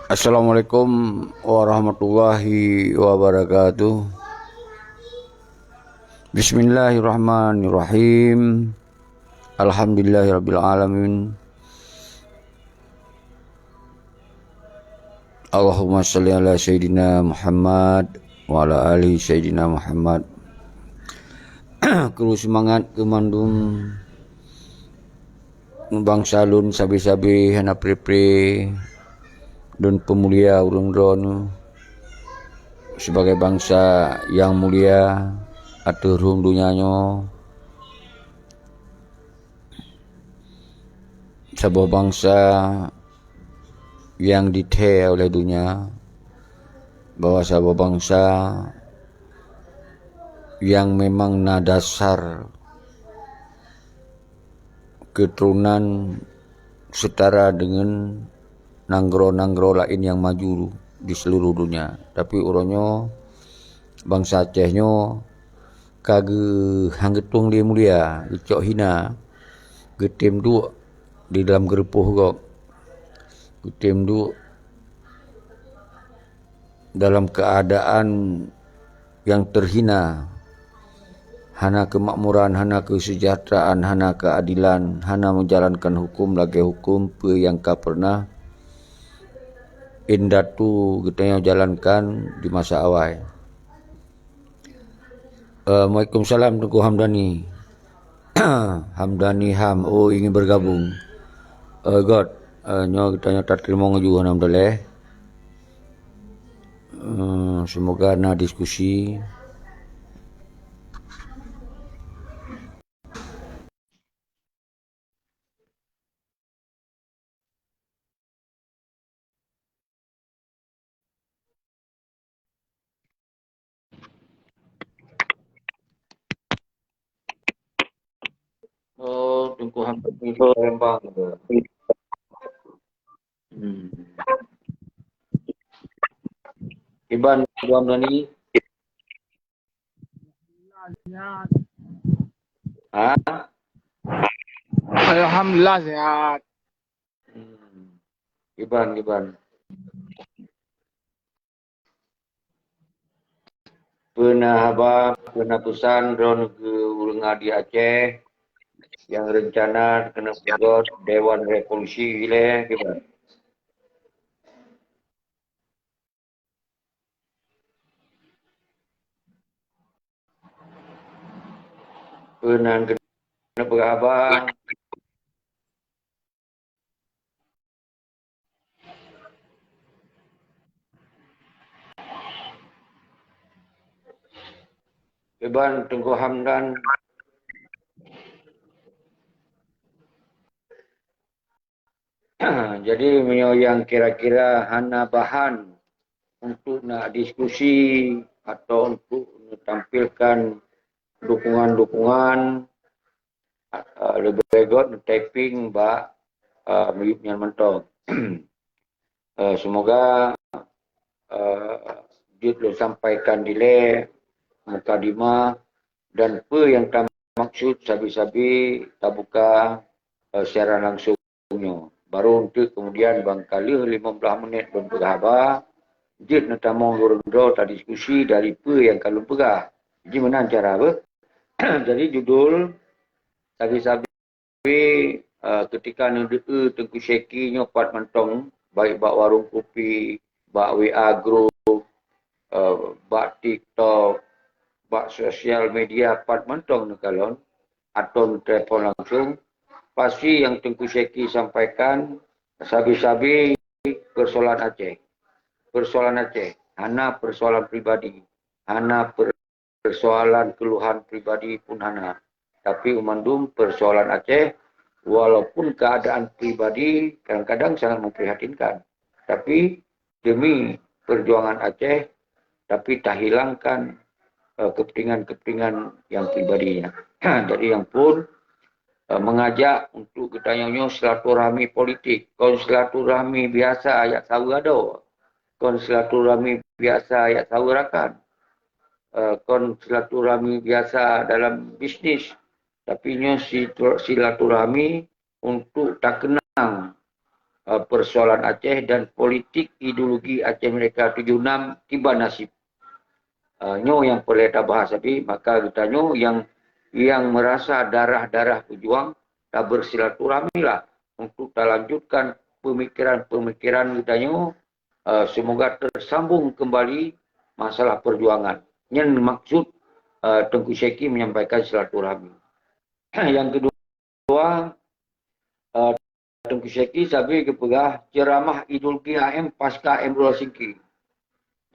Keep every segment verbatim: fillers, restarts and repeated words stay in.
Assalamualaikum warahmatullahi wabarakatuh. Bismillahirrahmanirrahim. Alhamdulillahirabbil alamin. Allahumma shalli ala Sayyidina Muhammad wa ala ali Sayyidina Muhammad. Kru seumangat keu mandum bansa lôn sabe-sabe hana pre-pre lôn peumulia ureuëng droeneuh sibagai bansa nyang mulia ateueh rhueng donya nyoe. Saboh bansa nyang jithèe oleh donya bahwa saboh bansa nyang memang na dasar keuturonan seutara deungon nanggroe-nanggroe laén nyang maju di seuluruh donya. Tapi uroe nyoe bansa Aceh nyoe ka geu-, han geutueng lé mulia, geucok hina, geutem duek di dalam geurupoh gob, geutem duek dalam keuadaan nyang teuhina, hana keumakmuran, hana keuseujahteuraan, hana keuadelan, hana meujalankan huköm lagée huköm peue nyang ka peureunah indatu geutanyoe jalankan di masa awai. Eh, Waalaikumsalam Teungku Hamdani. Hamdani Ham, oh ingin bergabung. Eh, göt, eh, nyoe geutanyoe tateurimong laju hana meudaléh. Eh, semoga na diskusi. Oh, Teungku Hamdani di Palembang. Hmm. Iban Tuan Dani. Ha? Alhamdulillah sehat. Hmm. Iban, Iban. Peue na haba, peue na peusan droeneuh keu ureuëng di Aceh nyang reuncana keuneuk peugöt Dewan Revolusi ilée kiban? Peue nan keuneuk peugah haba? Iban Teungku Hamdan. Jadi, meunyoe nyang kira-kira hana bahan untuk nak diskusi atau untuk tampilkan dukungan-dukungan, eh, leubeh göt typing bak, eh, miyueb nyan mantong. Eh, semoga, eh, jeuet lôn sampaikan dilée mukadimah dan peue nyang tamaksud sabe-sabe tabuka, eh, siaran langsung nyoe. Barô eunteuk keumudian ban ka lheueh limong blaih minét lôn peugah haba, jeuet neutamong ureuëng droe tadiskusi dari peue nyang ka lôn peugah. Ji meunan cara beuh. Jadi judul sabe-sabe, eh, keutika neudeuh Teungku Syeki nyoe pat mantong, baik bak warong kupi, bak W A group, eh, bak TikTok, bak sosial media pat mantong neukalon, atau neutelepon langsung, pasti nyang Teungku Syeki sampaikan sabe-sabe persoalan Aceh. Persoalan Aceh, hana persoalan pribadi, hana per-, persoalan keluhan pribadi pun hana. Tapi mandum persoalan Aceh, walaupun keadaan pribadi kadang-kadang sangat memprihatinkan. Tapi demi perjuangan Aceh, tapi tahilangkan, eh, kepentingan-kepentingan nyang pribadi. Jadi nyang pun, eh, mengajak untuk geutanyoe nyoe silaturahmi politik. Kon silaturahmi biasa jak saweue adoe. Kon silaturahmi biasa jak saweue rakan. Eh, kon silaturahmi biasa dalam bisnis. Tapi nyoe situ-, silaturahmi untuk takeunang eh, persoalan Aceh dan politik ideologi Aceh Merdeka tujuh enam tiba nasib. Eh, nyoe nyang peureulée tabahas, tapi maka geutanyoe nyang, nyang merasa darah-darah pejuang, tabersilaturahmilah untuk talanjutkan pemikiran-pemikiran geutanyoe, eh, semoga tersambung kembali masalah perjuangan. Nyan maksud, eh, Teungku Syeki menyampaikan silaturahmi. Yang kedua, eh, Teungku Syeki sabe geupeugah ceramah ideologi A M pasca M O U Helsinki.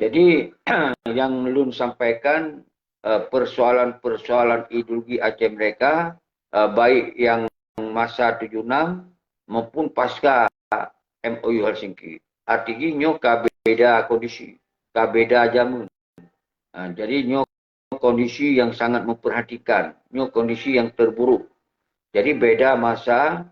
Jadi, yang lôn sampaikan, eh, persoalan-persoalan ideologi Aceh Merdeka, eh, baik yang masa tujuh enam maupun pasca M O U Helsinki. Arti jih nyoe ka beda kondisi, ka beda jameun. Ha, jadi nyoe kondisi yang sangat memperhatikan. Nyoe kondisi yang terburuk. Jadi beda masa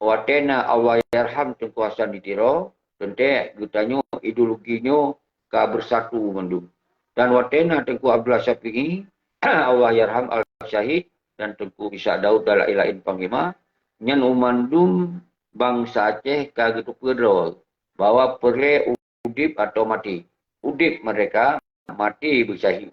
watée na Allahyarham Teungku Hasan di Tiro, teuntée geutanyoe ideologi nyoe ka bersatu mandum. Dan watée na Teungku Abdullah Syafi'i, Allahyarham Al-Syahid, dan Teungku Ishak Daud dan laén-laén panglima, nyan u mandum bansa Aceh ka geuteupeue droe bahwa peureulée udeb atau mati. Udeb merdeka, mati beusyahid.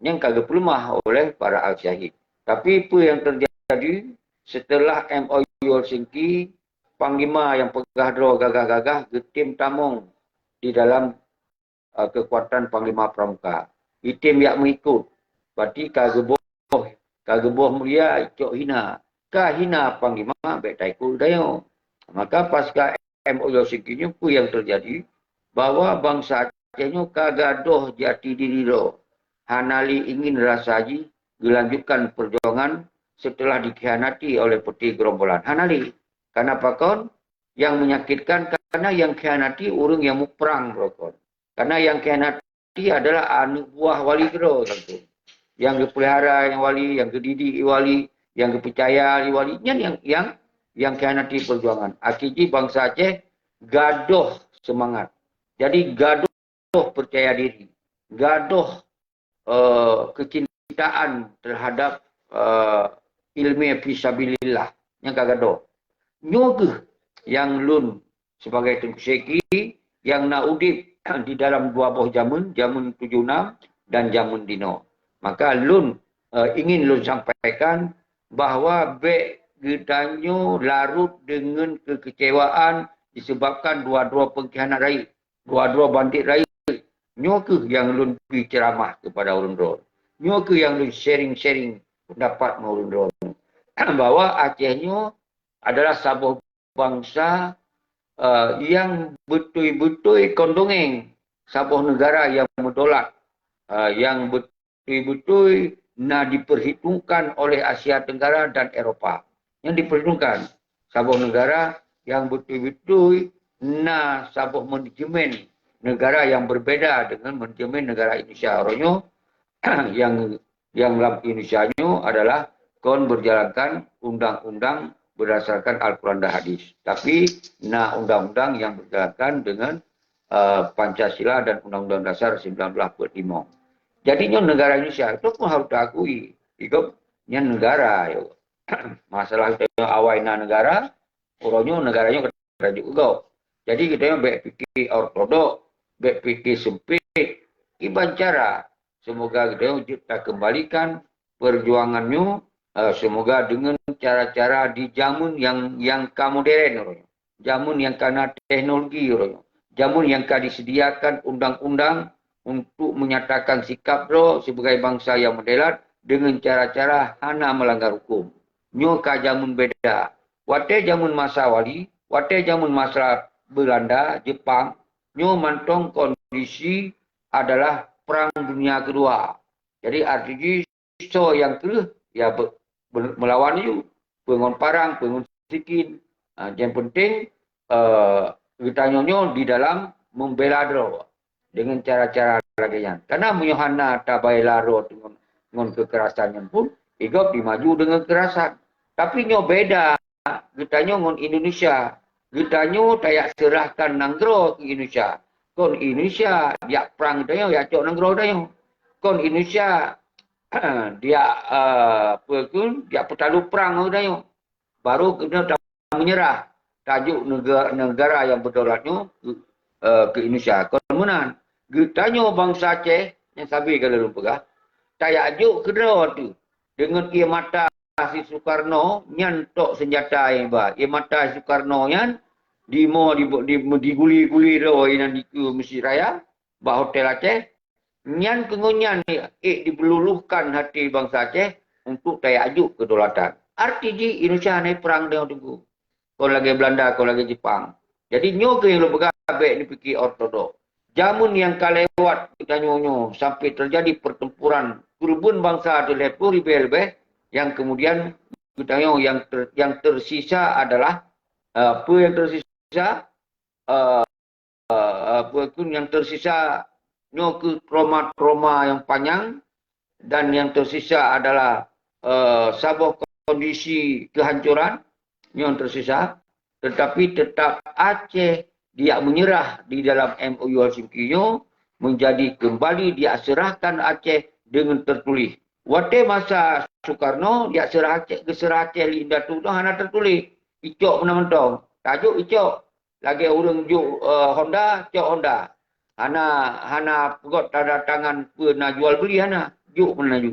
Nyang ka geupeuleumah oleh para al-syahid. Tapi peue nyang teujadi seuteulah M O U Helsinki, panglima nyang peugah droe gagah-gagah geutem tamong di dalam, eh, keukuatan panglima pramuka. Item jak meuikot, berarti ka geuboh, ka geuboh mulia, icok hina. Ka hina panglima, bék taikot geutanyoe. Maka pasca M O U Helsinki nyoe peue nyang teujadi, bahwa bansa Aceh nyoe ka gadôh jati diri droe. Hana lé ingin rasa jih geulanjutkan peujuangan seuteulah dikhianati oleh peuté geurombolan. Hana lé. Kareuna pakon? Nyang menyakitkan kareuna nyang khianati ureuëng nyang muprang droe kon. Kareuna nyang khianati adalah aneuëk buah wali keudroe langsung. Nyang geupeulihara nyang wali, nyang geudidik wali, nyang geupeucaya wali, nyan nyang, nyang, nyang khianati peujuangan. Akhé jih bansa Aceh gadôh seumangat. Jadi gadôh peucaya diri, gadôh, eh, keucintaan teuhadab, eh, ileumé fisabilillah nyang ka gadôh. Nyoe kheueh nyang lôn sibagai Teungku Syeki nyang na udeb di dalam dua boh jameun, jameun tujoh nam dan jameun dinoe. Maka lôn, eh, ingin lôn sampaikan bahwa bék geutanyoe larot deungon keukeucewaan disebabkan dua droe peungkhianat rayeuk, dua droe bandét rayeuk. Nyoe kheueh nyang lôn bri ceuramah keupada ureuëng droe. Nyoe kheueh nyang lôn sharing-sharing peundapat ngon ureuëng droe. Bahwa Aceh nyoe adalah saboh bansa, eh, nyang beutôi-beutôi kon dongeng, saboh neugara nyang meudolat, eh, nyang beutôi-beutôi na diperhitungkan oleh Asia Tenggara dan Eropa. Nyang diperhitungkan saboh neugara nyang beutôi-beutôi na saboh manajemen neugara nyang berbeda dengan manajemen neugara Indonesia. Uroe nyoe nyang, nyang lam Indonesia nyoe adalah kon berjalankan undang-undang berdasarkan Al-Quran dan Hadis. Tapi na undang-undang yang berjalankan dengan, eh, Pancasila dan Undang-Undang Dasar sembilan belas empat puluh lima. Jadi nyoe negara Indonesia itu pun harus diakui. Itu nyan negara. Masalah kita awai na negara, uroe nyoe negara nyoe rajuk gob. Jadi geutanyoe bék pike ortodok, bék pike sempit. Kiban cara, semoga geutanyoe jeuet takeumbalikan peujuangan nyoe, eh, semoga deungon cara-cara di jameun nyang, nyang ka modern uroe nyoe. Jameun nyang ka na teknologi uroe nyoe. Jameun nyang ka disediakan undang-undang untuk menyatakan sikap droe sibagai bansa nyang meudelat deungon cara-cara hana meulanggar huköm. Nyoe ka jameun beda. Watée jameun masa wali, watée jameun masa Beulanda, Jepang, nyoe mantong kondisi adalah Perang Dunia Kedua. Jadi arti jih soe nyang kreueh, ya be-, be-, meulawan laju. Peue ngon parang, peue ngon sikin. Ha, nyang penting, eh, geutanyoe nyoe di dalam membela droe deungon cara-cara lagée nyan. Karena meunyoe hana tabela droe ngon, ngon keukerasan nyan pun, i gob dimaju deungon keukerasan. Tapi nyoe beda geutanyoe ngon Indonesia. Geutanyoe tajak seurahkan nanggroe keu Indonesia. Kon Indonesia jak prang geutanyoe, jak cok nanggroe geutanyoe. Kon Indonesia jak, eh, peue kheun, jak peutalu prang geutanyoe. Baru geutanyoe ta meunyeurah. tajok negara, negara nyang beudaulat nyoe keu, eh, keu Indonesia. Kon meunan, geutanyoe bansa Aceh nyang sabe ka lôn peugah, tajak jok keudroe teuh deungon ié mata si Sukarno nyan tok seunjata nyang ba. Ié mata si Sukarno nyan dimo di, di, diguli-guli droe inan dikeue Mesjid Raya bak Hotel Aceh. Nyan keu ngon nyan ék dibeululuhkan até bansa Aceh untuk tajak jok keudolatan. Arti jih Indonesia hana perang deungon teungku. Kon lagée Belanda, kon lagée Jepang. Jadi nyoe keuh nyang lôn peugah bék neupike ortodok. Jameun nyang ka lewat geutanyoe nyoe sampai teujadi pertempuran keureubeuen bansa teuh lhée ploh ribée leubeh, nyang keumudian geutanyoe nyang ter-, nyang teusisa adalah, eh, peue nyang teusisa? Eh, eh, peue kheun nyang teusisa nyoe keuh trauma-trauma nyang panyang dan nyang teusisa adalah, eh, saboh kondisi keuhancoran nyang teusisa. Teutapi teutap Aceh dijak meunyeurah di dalam M O U Helsinki nyoe, meunjadi keumbali dijak seurahkan Aceh deungon teutuléh. Watée masa Sukarno dijak seurah Aceh, geuseurah Aceh lé indatu nyoe hana teutuléh, icok meunan mantong. Tajok icok. Lagée ureuëng jok, eh, Honda, cok Honda. Hana, hana peugét tanda tangan peue na jual beuli hana. Jok meunan laju.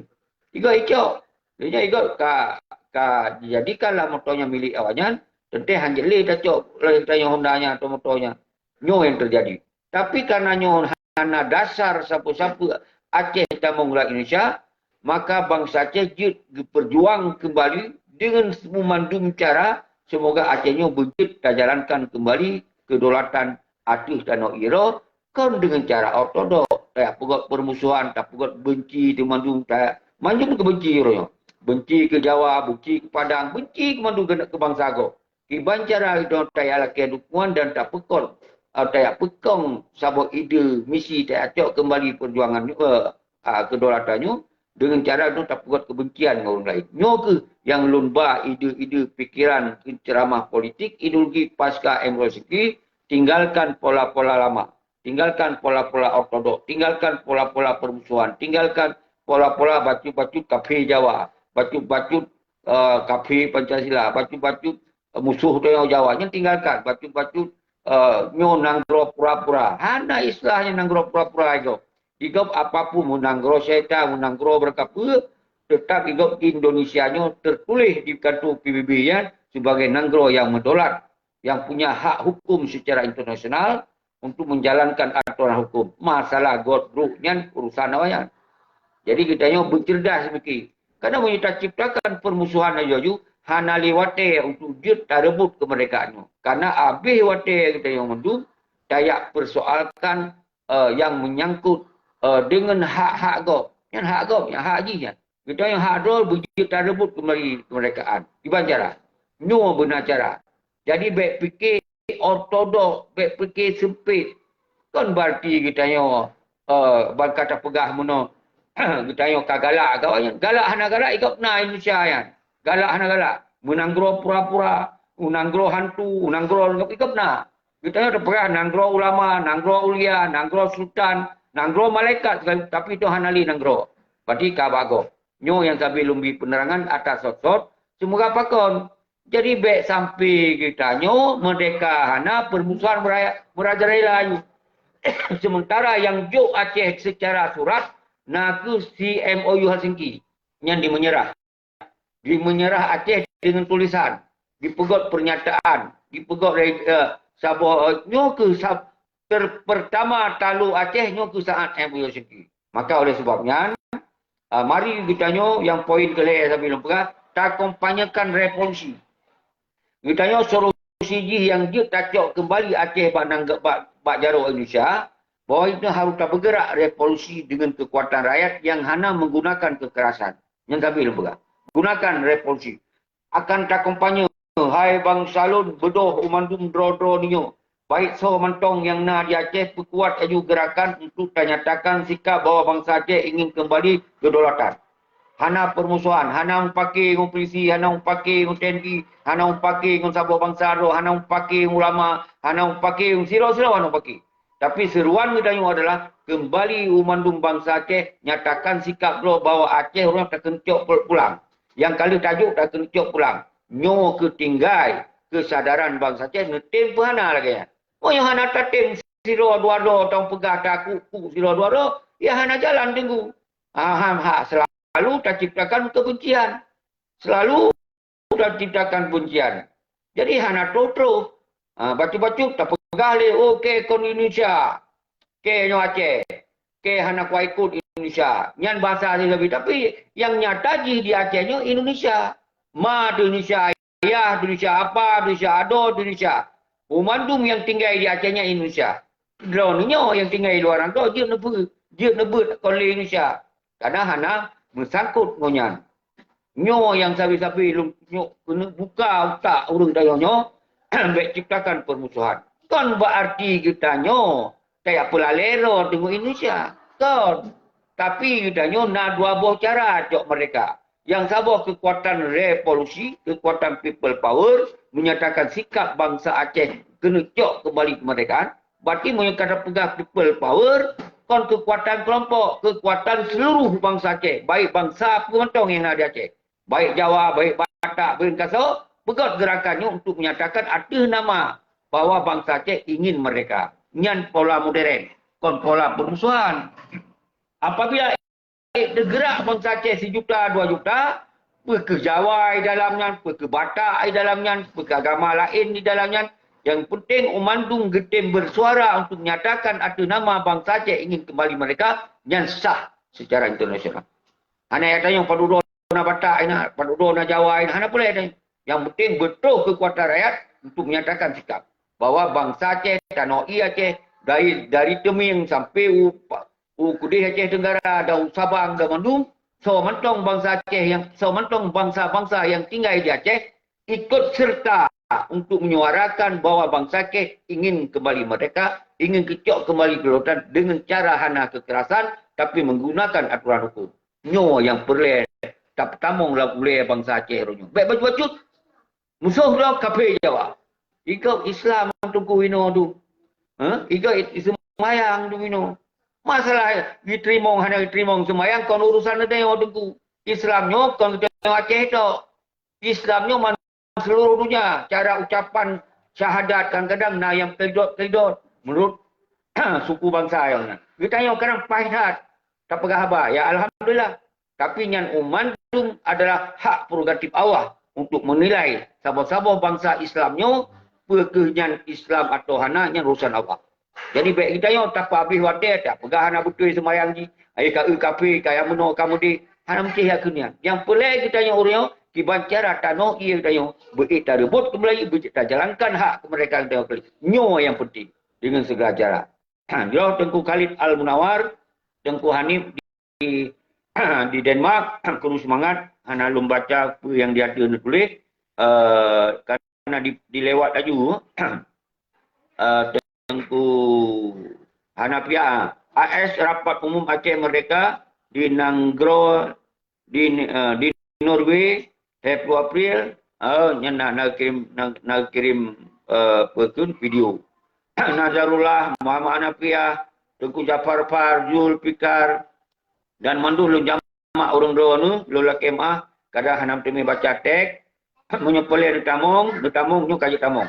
Igoe icok. Jadi igoe ka, ka dijadikanlah moto nyan milék awaknyan, teuntée hanjeuet lé tacok lagée tanyoe Honda nyan atau moto nyan. Nyoe nyang teujadi. Tapi kareuna nyoe hana dasar sapeue-sapeue Aceh tamong lam Indonesia, maka bansa Aceh jeuet geupeurjuang keumbali deungon meumandum cara, seumoga Aceh nyoe beujeuet tajalankan keumbali keudolatan ateueh tanoh Iroe, kon deungon cara ortodok, tapeugét peurmusohan, tapeugét beunci teumandum, ta-, mandum keubeunci uroe nyoe. Beunci keu Jawa, beunci keu Padang, beunci keu mandum keu, keu bansa gob. Kiban cara geutanyoe tajak lakée dukungan dan tapeukong, eh, tajak peukong saboh ide misi tajak cok keumbali peujuangan nyoe, eh, ah, keudolatan nyoe deungon cara geutanyoe tapeugét keubencian ngon ureuëng laén. Nyoe kheueh nyang lôn ba ide-ide pikeran keu ceuramah politik ideologi pasca M O U Helsinki, tinggalkan pola-pola lama. Tinggalkan pola-pola ortodok, tinggalkan pola-pola peurmusohan, tinggalkan pola-pola bacut-bacut kafé Jawa, bacut-bacut, eh, kafé Pancasila, bacut-bacut, eh, musoh tanyoe Jawa. Nyan tinggalkan bacut-bacut, eh, nyoe nanggroe pura-pura. Hana istilah nyan nanggroe pura-pura igob. Igob apapun, mun nanggroe syaitan, mun nanggroe beurakapeue, teutap igob Indonesia nyoe teutuléh di kantô P B B nyan sibagai nanggroe nyang meudolat, nyang punya hak hukum secara internasional untuk menjalankan aturan hukum. Masalah göt brôk nyan urusan awaknyan. Jadi geutanyoe beuceureudah seumiki. Karena meunyoe taciptakan peurmusohan laju-laju, hana lé watée untuk jeuet tareubot keumeurdekaan nyoe. Karena abéh watée geutanyoe mandum tajak peusoalkan, eh, nyang meunyangkot, eh, deungon hak-hak gob. Nyan hak gob, nyan hak jih nyan. Geutanyoe hak droe beujeuet tareubot keumbali keumeurdekaan. Kiban cara? Nyoe beuna cara. Jadi bék pike ortodok, bék pike seumpet. Kon beurati geutanyoe, eh, ban ka tapeugah meunoe, geutanyoe ka galak keu awaknyan. Galak hana galak, igob na Indonesia nyan. Galak hana galak. Meunanggroe pura-pura, meunanggroe hantu, meunanggroe igob na. Geutanyoe tapeugah nanggroe ulama, nanggroe aulia, nanggroe sultan, nanggroe malaikat, tapi itu hana lé nanggroe. Berarti ka bagoe. Nyoe nyang sabe lôn bi peunerangan atas sot-sot, seumoga pakon. Jadi bék sampai geutanyoe meurdeka hana peurmusohan meuraya-, meurajalela ayue. Sementara nyang jok Aceh secara surat na kheueh si M O U Helsinki nyang dimeunyerah. Dimeunyerah Aceh deungon tulisan, dipeugét peurnyataan, dipeugét, eh, saboh, eh, nyoe kheueh sab-, ter-, pertama talu Aceh nyoe kheueh saat M O U Helsinki. Maka oleh sebab nyan, ah, mari geutanyoe nyang poin keulhèe sabe lôn peugah, takompanyekan revolusi. Geutanyoe solusi jih nyang jeuet tacok keumbali Aceh bak nang-, bak, bak jaroe Indonesia, bahwa itu harus tabeugerak revolusi deungon keukuatan rakyat nyang hana menggunakan kekerasan. Nyang sabe lôn peugah. Gunakan revolusi. Akan takompanye, hai bansa lôn, beudôh u mandum droe-droe nyoe. Baik soe mantong nyang na di Aceh, peukuat laju geurakan untuk tanyatakan sikap bahwa bansa Aceh ingin keumbali keudolatan. Hana peurmusohan, hana mupake ngon pulisi, hana mupake ngon T N I, hana mupake ngon saboh bansa droe, hana mupake ngon ulama, hana mupake ngon sidroe-sidroe, hana mupake. Tapi seuruan geutanyoe adalah keumbali u mandum bansa Aceh, nyatakan sikap droe bahwa Aceh ureuëng takeuneuk cok pulang. Nyang ka lheueh tajok takeuneuk cok pulang. Nyoe kheueh tinggai keusadaran bansa Aceh neutem peuhana lagée nyan. Meunyoe hana tatem sidroe dua droe, tang peugah takuk-kuk sidroe dua droe, ya hana jalan teungku. Ha, ha, ha, selalu taciptakan kebencian. Selalu taciptakan kebencian. Jadi hana troh-troh. Ha, bacut-bacut tapeugah lé, "Oh, kée kon Indonesia. Kée nyoe Aceh. Kée hana kuikot Indonesia." Nyan bahasa Aceh tapi, tapi nyang nyata jih di Aceh nyoe Indonesia. Ma teuh Indonesia, ayah teuh Indonesia, apa teuh Indonesia, adoe teuh Indonesia. Banmandum nyang tinggai di Aceh nyan Indonesia. Droeneuh nyoe nyang tinggai di luwa nanggroe jeuet neubeuet, jeuet neubeuet kon lé Indonesia. Karena hana meusangkot ngon nyan. Nyoe nyang sabe-sabe lôn nyok keuneuk buka utak ureuëng tanyoe nyoe, bék ciptakan permusuhan. Kon bak arti geutanyoe tajak peulalé droe teungoh Indonesia. Kon. Tapi geutanyoe na dua boh cara cok merdeka. Nyang saboh keukuatan revolusi, keukuatan people power, menyatakan sikap bansa Aceh keuneuk cok keumbali keumerdekaan. Berarti meunyoe ka tapeugah people power, kon keukuatan keulompok, keukuatan seluruh bansa Aceh, baik bansa peue mantong nyang na di Aceh, baik Jawa, baik Batak, baik Makassar, peugét gerakan nyoe untuk menyatakan ateueh nama bahwa bansa Aceh ingin merdeka. Nyan pola modern, kon pola permusuhan. Apabila teugerak bansa Aceh sijuta, dua juta, peu kheueh Jawa di dalam nyan, peu kheueh Batak di dalam nyan, peu kheueh agama laén di dalam nyan, nyang penting banmandum geutem bersuara untuk menyatakan ateueh nama bansa Aceh ingin kembali merdeka, nyan sah secara internasional. Hana nyang tanyong padub droe na Batak, na padub droe na Jawa, hana peureulée tanyong. Nyang penting beutôi keukuatan rakyat untuk menyatakan sikap bahwa bansa Aceh, tanoh ié Aceh, dari, dari Teumieng sampai u, u keudeh Aceh Tenggara dan u Sabang dan mandum, soe mantong bansa Aceh nyang, soe mantong bansa-bansa nyang tinggai di Aceh ikut serta untuk menyuarakan bahwa bansa Aceh ingin kembali merdeka, ingin keucok kembali kedaulatan dengan cara hana kekerasan, tapi menggunakan aturan hukum. Nyoe nyang peureulée tapeutamong lam ulée bansa Aceh uroe nyoe. Bék bacut-bacut. Musoh droe kafé Jawa. Igob Islam teungku inoe tu. Ha? Igob seumayang tu inoe. Masalah jiteurimong hana jiteurimong seumayang kon urusan geutanyoe teungku. Islam nyoe kon geutanyoe Aceh tok. Islam nyoe man seluruh dunia. Cara ucapan syahadat kadang-kadang na nyang keudot-keudot menurut suku bansa nyang na. Geutanyoe kadang paih that tapeugah haba, ya alhamdulillah. Tapi nyan banmandum adalah hak prerogatif Allah untuk menilai saboh-saboh bansa Islam nyoe, peu kheueh nyan Islam atau hana, nyan urusan Allah. Jadi bék geutanyoe tapeuhabéh watée, tapeugah hana beutôi seumayang jih, ai ka eu kafé, ka nyang meunoe ka meudeh, hana meusti keu nyan. Nyang peureulée geutanyoe uroe nyoe, kiban cara tanoh ié geutanyoe, beuék tareubot keu Melayu, beuék tajalankan hak keumerdekaan geutanyoe keu Melayu. Nyoe nyang penting, dengan segala cara. Yoh Teungku Khalid Al Munawar, Teungku Hanif di, di Denmark, keuneuk seumangat, hana lôn baca peue nyang di ateueh neutuléh, eh, karena di, dilewat laju. Eh, Teungku Hanafiah, A S rapat umum Aceh Merdeka di Nanggroe di, eh, di Norway, dua puluh April, oh, nyan na, na kirim, na, na kirim, eh, peue kheun, video. Nazarullah, Muhammad Hanafiah, Teungku Jafar Far, Zulfikar, dan mandum lôn jamak ureuëng droeneuh, lôn lakée meuáh, kadang hana meuteumé baca teks, meunyoe peureulée neutamong, neutamong nyoe ka jeuet tamong.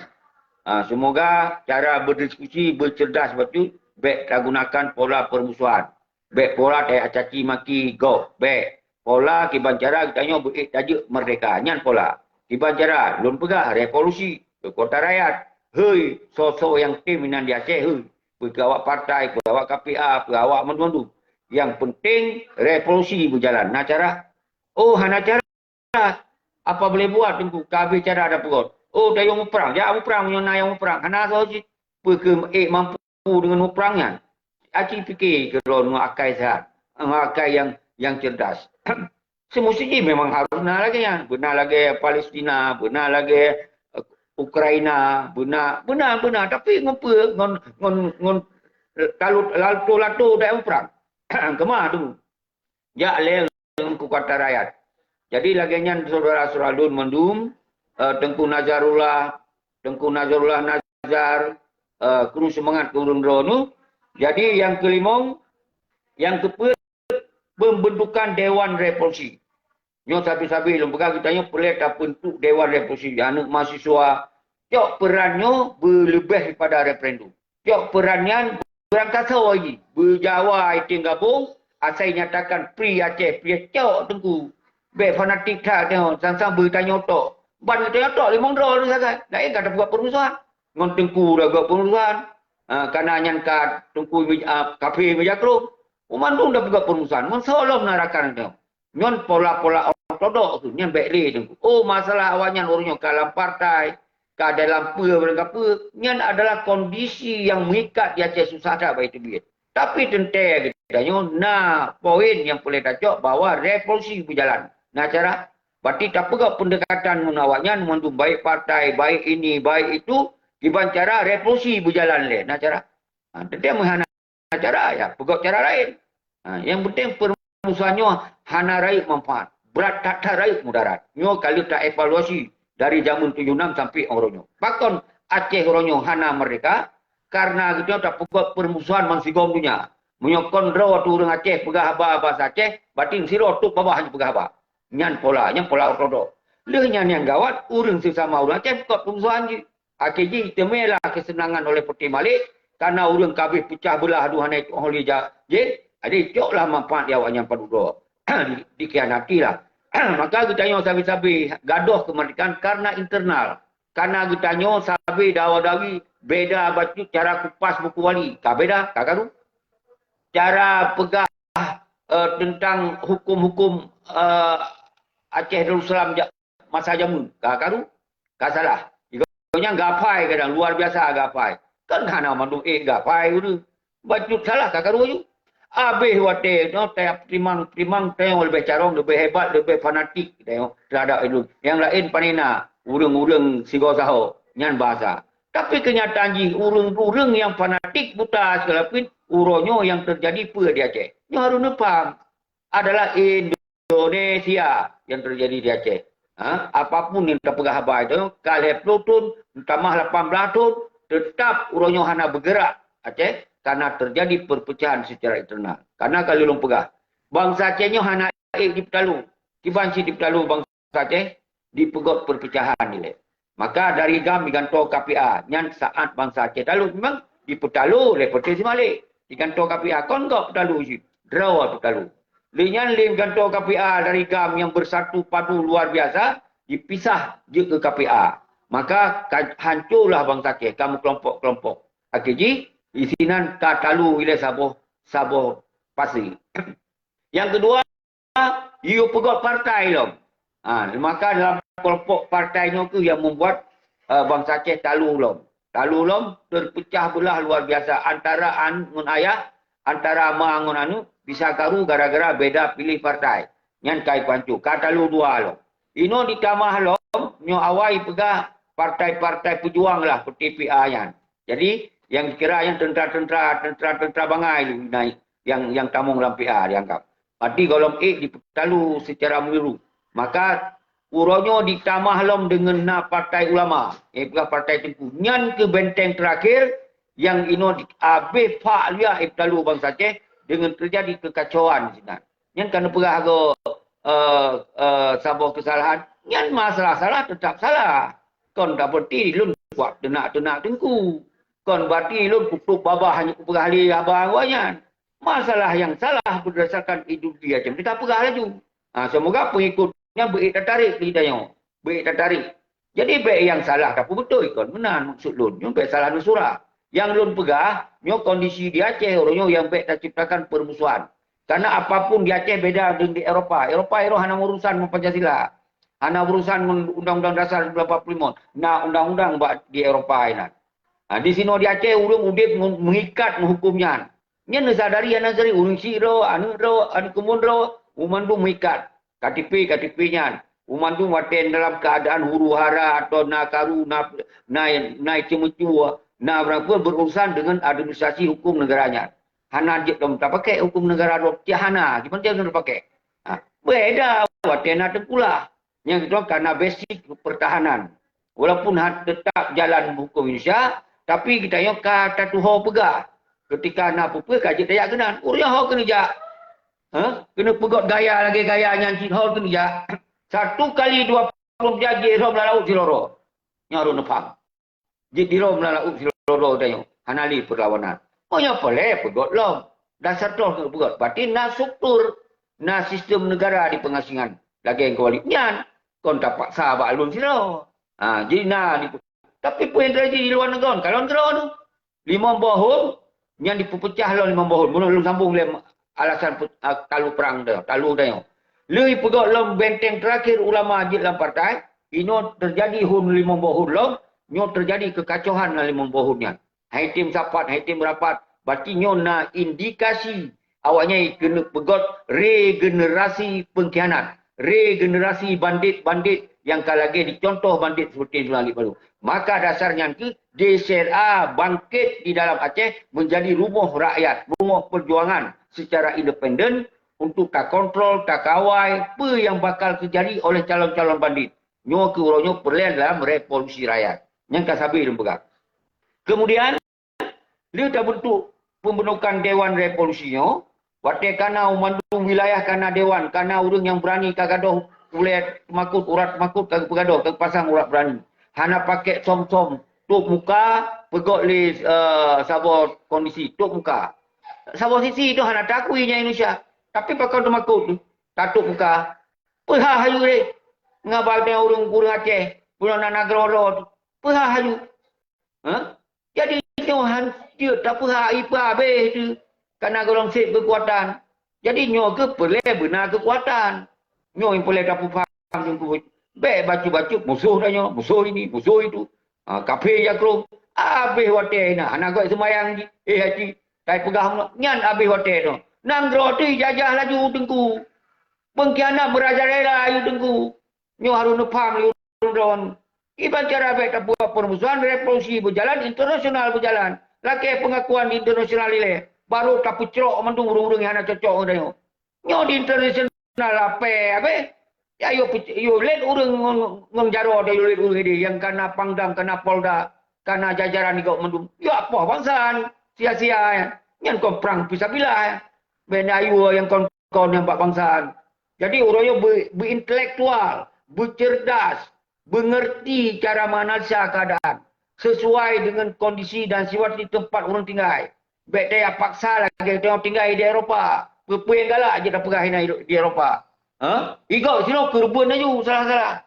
Ah, semoga cara berdiskusi, bercerdas bacut, bék tagunakan pola permusuhan. Bék pola teucaci maki gob, bék. Pola kiban cara geutanyoe beuék tajeuet merdeka, nyan pola. Kiban cara, lôn peugah revolusi, keukuatan rakyat. Hei, soe-soe nyang tem inan di Aceh, hei. Peu kheueh awak partai, peu awak K P A, peu awak mandum-mandum. Nyang penting revolusi beujalan. Na cara? Oh, hana cara. Apa boleh buat Teungku, ka habéh cara dan peurot. Oh, tayue muprang. Jak muprang meunyoe na nyang muprang. Hana soe cit. Peu kheueh ék mampu deungon muprang nyan? Aci pike keudroe ngon akai seuhat, ngon akai nyang, nyang cerdas. Seumusti jih memang harôh na lagée nyan. Beuna lagée Palestina, beuna lagée, eh, Ukraina, beuna, beuna, beuna. Tapi ngon peue? Ngon, ngon, ngon, eh, lato-lato tajak muprang. Keumah tu. Jak lé ngon keukuatan rakyat. Jadi lagée nyan syedara-syedara lôn mandum, eh, Teungku Nazarullah, Teungku Nazarullah Nazar, eh, keuneuk seumangat keu ureuëng droeneuh. Jadi nyang keulimong, nyang keupeuet, pembentukan Dewan Revolusi. Nyoe sabe-sabe lôn peugah geutanyoe peureulée tabentuk Dewan Revolusi, aneuëk mahasiswa, cok peuran nyoe beuleubeh daripada referendum. Cok peuran nyan beurangkasoe jih, beujawa item gabong, asai nyatakan Free Aceh, Free Aceh, cok Teungku. Bék fanatik that nyoe, sang-sang beutanyoe tok. Ban geutanyoe tok limong droe sagai. Laén ka tapeugot peurmusuhan. Ngon Teungku tapeugot peurmusuhan. Ha, kana nyan ka Teungku mi-, ah, kafé meujakrom. Banmandum tapeugot peurmusuhan. Ngon soe lom na rakan nyoe. Nyan pola-pola ortodok tu, nyan bék lé Teungku. Oh, masalah awaknyan ureuëng nyoe ka lam partai, ka dalam peue barang ka peue, nyan adalah kondisi nyang meuikat di Aceh susah that bak teubiet. Tapi teuntée geutanyoe na poin nyang peureulée tacok bahwa revolusi beujalan. Na cara, berarti tapeugot pendekatan ngon awaknyan mandum, baik partai, baik ini, baik itu, kiban cara revolusi beujalan lé. Na cara. Ha, teuntée meuhana cara, ya, peugot cara laén. Ha, nyang penting peurmusuhan nyoe hana rayeuk manfaat, brat that-that rayeuk mudarat. Nyoe ka lheueh ta-evaluasi dari jameun tujoh enam sampai uroe nyoe. Pakon Aceh uroe nyoe hana merdeka? Karena geutanyoe tapeugot peurmusuhan bansigom donya. Meunyoe kon droe tu ureuëng Aceh peugah haba bahasa Aceh, berarti sidroe tôp babah peugah haba. Nyan pola, nyan pola ortodok. Lheueh nyan nyang gawat, ureuëng sesama ureuëng Aceh peugot peurmusuhan jih. Akhé jih teumé lah keuseunangan oleh Puti Malik, karena ureuëng ka abéh peucah beulah dua hana ituek ho lé ja-, jih, jadi coklah manfaat di awaknyan padub droe. Di-, dikhianatilah. Maka geutanyoe sabe-sabe gadoh keumeurdekaan karena internal. Karena geutanyoe sabe dawa-dawi beda bacut cara kupas buku wali. Ka beda, ka karu. Cara peugah, eh, tentang hukum-hukum, eh, Aceh Darussalam ja-, masa jameun, ka karu, ka salah. Igoe nyan gapai kadang, luar biasa gapai. Kan hana mandum ék gapai ureuëng. Bacut salah ka karu aju. Abéh watée nyoe teurimang-rimang teurimong leubeh carông, leubeh hebat, leubeh fanatik teurimong terhadap ilôn. Nyang laén panena, ureuëng-ureuëng sigoe sahoe, nyan bahasa. Tapi keunyataan jih, ureuëng-ureuëng nyang fanatik buta sigala pih, uroe nyoe nyang teujadi peue di Aceh. Nyoe harôh neupaham. Adalah Indonesia nyang teujadi di Aceh. Ha? Apapun nyang tapeugah haba itu, ka lhée ploh thon, tamah lapan blaih thon, teutap uroe nyoe hana beugerak Aceh, karena teujadi peurpeucahan secara internal. Karena ka lôn peugah, bansa Aceh nyoe hana ék jipeutalo. Kiban cit jipeutalo bansa Aceh, dipeugot peurpeucahan ilée. Maka dari GAM jigantoe K P A, nyan saát bansa Aceh talo memang jipeutalo lé Puti Malik. Jigantoe K P A, kon gob peutalo cit, droe peutalo. Lé nyan lé jigantoe K P A dari GAM nyang bersatu padu luar biasa, jipisah jeuet keu K P A. Maka ka hancurlah bansa Aceh, ka meukelompok-kelompok. Akhé jih, disinan ka talo ilée saboh, saboh pasi. Nyang keudua, yue peugot partai lom. Ha, maka dalam kelompok partai nyoe kheueh nyang membuat, eh, bansa Aceh talo lom. Talo lom, terpecah belah luar biasa antara aneuk ngon ayah, antara ma ngon aneuk, bisa karu gara-gara beda pilih partai. Nyan ka ipancu, ka talo dua lom. Inoe ditamah lom, nyoe awai peugah partai-partai pejuang lah, P T P A nyan. Jadi, nyang kira nyan tentara-tentara, tentara-tentara bangai lé nyang, nyang tamong lam P A dianggap. Berarti gohlom ék dipeutalo secara menyeluruh. Maka, uroe nyoe ditamah lom deungon na partai ulama, eh, peugah partai Teungku. Nyan keuh benteng terakhir nyang inoe di-, abéh phak liah ipeutalo bansa Aceh deungon teujadi keukacauan sinan. Nyan ka neupeugah goe, eh, eh, saboh keusalahan. Nyan masalah salah tetap salah. Kon berarti lôn kuat teunak-teunak Teungku. Kon berarti lôn kutôp babah hana kupeugah lé haba awaknyan. Masalah nyang salah berdasarkan ideologi macam tu tapeugah laju. Ha, semoga pengikut nyan beuék tatarék keu geutanyoe. Beuék tatarék. Jadi bék nyang salah tapeubeutôi kon meunan maksud lôn. Nyoe bék salah neusurah. Nyang lôn peugah, nyoe kondisi di Aceh uroe nyoe nyang bék taciptakan peurmusuhan. Karena apapun di Aceh beda deungon di Eropa. Eropa, Eropa hana urusan ngon Pancasila. Hana urusan ngon Undang-Undang Dasar seribu sembilan ratus empat puluh lima. Na undang-undang bak di Eropa inan. Ha, di sinoe di Aceh ureuëng udeb ngon, meuikat ngon huköm nyan. Nyan neusadari hana sadari ureuëng syik droe, aneuk droe, aneuk keumuen droe, banmandum meuikat. K T P, K T P nyan. Banmandum watée dalam keuadaan huru-hara atau na karu, na, na, na ceumeucue, na barang pun berurusan dengan administrasi hukum negara nyan. Hana jeuet lom tapakée hukum negara droe, cit hana, kiban cit lom tapakée. Ha, beda watée na teukulah. Nyang keudua karena basic pertahanan. Walaupun ha-, tetap jalan hukum Indonesia, tapi geutanyoe ka tatuho peugah. Ketika na peue-peue ka jeuet tajak keunan. Ureuëng ho keuneuk jak. Ha? Keuneuk peugot gaya lagée gaya nyan cit ho keuneuk jak. Satu kali dua puluh jih lom lam laôt siloro. Nyoe harôh neupaham. Jeuet dirôm lam laôt sidroe-droe tanyoe. Hana lé peurlawanan. Meunyoe peureulée peugot lom. Dasar troh keuneuk peugot. Berarti na struktur, na sistem negara di peungasingan. Lagée nyang keuwali nyan, kon tapaksa bak lôn sidroe. Ha, jadi na di, tapi peue nyang teujadi di luwa nanggroe, kalon keudroe tu. Limong boh hon, nyan dipeupeucah lom limong boh hon. Meunan lôn sambong lé alasan pe-, a, talu prang tanyoe, talu tanyoe. Lheueh peugot lom benteng terakhir ulama jeuet lam partai, inoe teujadi hon limong boh hon lom, nyoe teujadi keukacohan lam limong boh hon nyan. Hai tem sapat, hai tem rapat, berarti nyoe na indikasi awaknyan keuneuk peugot regenerasi pengkhianat, regenerasi bandit-bandit nyang ka lagée dicontoh bandit seperti Abdullah Aziz Baluh. Maka dasar nyan keuh D C R A bangkit di dalam Aceh menjadi rumoh rakyat, rumoh perjuangan secara independen untuk takontrol, takawai peue nyang bakal teujadi oleh calon-calon bandit. Nyoe keuh uroe nyoe peureulée dalam revolusi rakyat. Nyang ka sabe lôn peugah. Kemudian, lheueh tabentuk pembentukan Dewan Revolusi nyoe, watée kana u mandum wilayah kana dewan, kana ureuëng nyang beurani ka gadôh ulée teumakot, urat teumakot ka geupeugadôh, ka geupasang urat beurani. Hana pakék som-som, tôp muka, peugot lé, eh, saboh kondisi, tôp muka. Saboh sisi tu hana takui nyan Indonesia. Tapi pakon teumakot tu, tatôp muka. Peuhah aju deh. Ngaba ureuëng-ureuëng Aceh, bunoe na nanggroe droe tu. Peuhah aju. Ha? Jadi nyoe han jeuet tapeuhah ié peuhabéh teuh, kana gohlom seb keukuatan. Jadi nyoe keuh peureulée beuna keukuatan. Nyoe nyang peureulée tapeupaham teungku. Bék bacut-bacut musoh tanyoe, musoh ini, musoh itu. Ha, kafé jakrong. Habéh watée na, hana gét seumayang jih. Eh, haji, tai peugah meunoe. Nyan habéh watée nyoe. Nanggroe teuh jajah laju teungku. Pengkhianat meurajalela ayue teungku. Nyoe harôh neupaham lé droen. Kiban cara bék tabuet peurmusuhan, revolusi beujalan, internasional beujalan. Lakée peungakuan di internasional ilée, barô tapeucrok mandum ureuëng-ureuëng nyang hana cocok ngon tanyoe. Nyoe di internasional lapée habéh. Ya, yue peuc-, yue lét ureuëng ngon, ngon jaroe, yue lét ureuëng idéh nyang kana Pangdam, kana Polda, kana jajaran di gob mandum. Yue apoh bansa nyan, sia-sia nyan. Nyan kon prang fisabilillah nyan. Bék na yue nyang kon kon nyang bak bansa nyan. Jadi, uroe nyoe beu-, beuintelektual, beucerdas, beungerti cara meunalisa keuadaan sesuai deungon kondisi dan situasi teumpat ureuëng tinggai. Bék tajak paksa lagée tanyoe tinggai di Eropa. Peue-peue nyang galak jeuet tapeugah inan di Eropa. Ha? Igob sinoe keureubeuen laju salah-salah.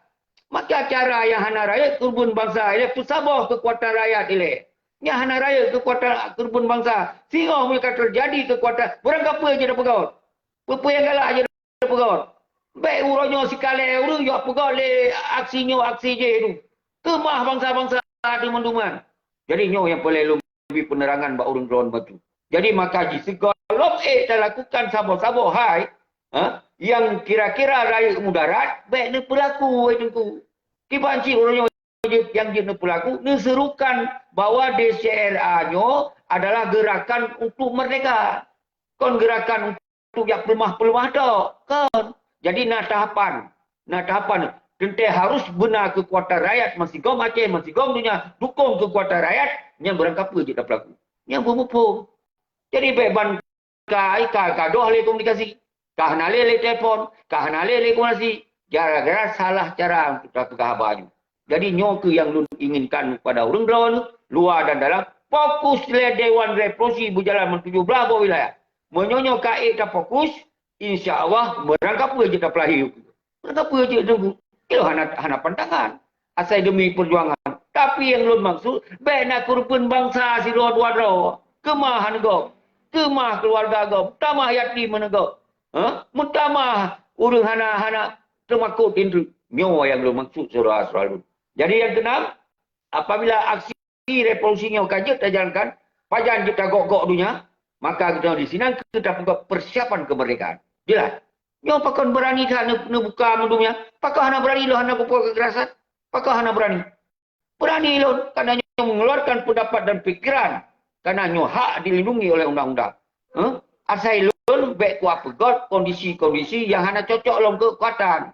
Maka cara nyang hana rayeuk keureubeuen bansa ilée peusaboh keukuatan rakyat ilée. Nyang hana rayeuk keukuatan keureubeuen bansa. Singoh meunyoe ka teujadi keukuatan, beurangkapeue jeuet tapeugot. Peue-peue nyang galak jeuet tapeugot. Bék uroe nyoe sikalée ureuëng jok peugot lé aksi nyoe aksi jéh tu. Keumah bansa-bansa di mandum nyan. Jadi nyoe nyang peureulée lôn bri peuneurangan bak ureuëng droen batu. Jadi maka jih sigohlom ék talakukan saboh-saboh hai, ha, nyang kira-kira rayeuk mudarat, bék neupeulaku, hai teungku. Kiban cit uroe nyoe jeuet, nyang jeuet neupeulaku, neuserukan bahwa D C R A nyoe adalah gerakan untuk merdeka. Kon gerakan untuk jak peuleumah-peuleumah tok. Kon. Jadi na tahapan. Na tahapan. Teuntée harus beuna keukuatan rakyat meusigom Aceh, meusigom donya, dukong keukuatan rakyat, nyan beurangkapeue jeuet tapeulaku. Nyan beumuphom. Jadi bék ban ka, ka, ka doh lé komunikasi. Ka hana lé, lé telepon. Ka hana lé, lé komunikasi. Gara-gara salah cara untuk tapeugah haba nyoe. Jadi nyoe keuh nyang lôn inginkan kepada ureuëng droen, luwa dan dalam, fokus lé Dewan Revolusi beujalan meutujoh blaih boh wilayah. Meunyoe nyoe ka ék tafokus, insya Allah, beurangkapeue jeuet tapeulahé. Beurangkapeue jeuet teungku. Ilôn hana, hana pantangan. Asai demi peujuangan. Tapi nyang lôn maksud, bék na keureubeuen bansa sidroe dua droe. Keumah aneuk gob. Keumah keuluwarga gob. Tamah yatim aneuk gob. Ha? Meutamah ureuëng hana, hana teumakot indeuek. Nyoe nyang lôn maksud syedara-syedara lôn. Jadi nyang keunam, apabila aksi revolusi nyoe ka jeuet tajalankan, pajan jeuet tagok-gok donya, maka geutanyoe di sinan keuh tapeugah persiapan kemerdekaan. Jelas? Nyoe pakon beurani that neu-, neubuka mandum nyan? Pakon hana beurani lôn hana geupeugah kekerasan? Pakon hana beurani? Beurani lôn, karena nyoe mengeluarkan pendapat dan pikiran, karena nyoe hak dilindungi oleh undang-undang. Heh? Asai lôn bék kupeugah kondisi-kondisi nyang hana cocok lom keukuatan.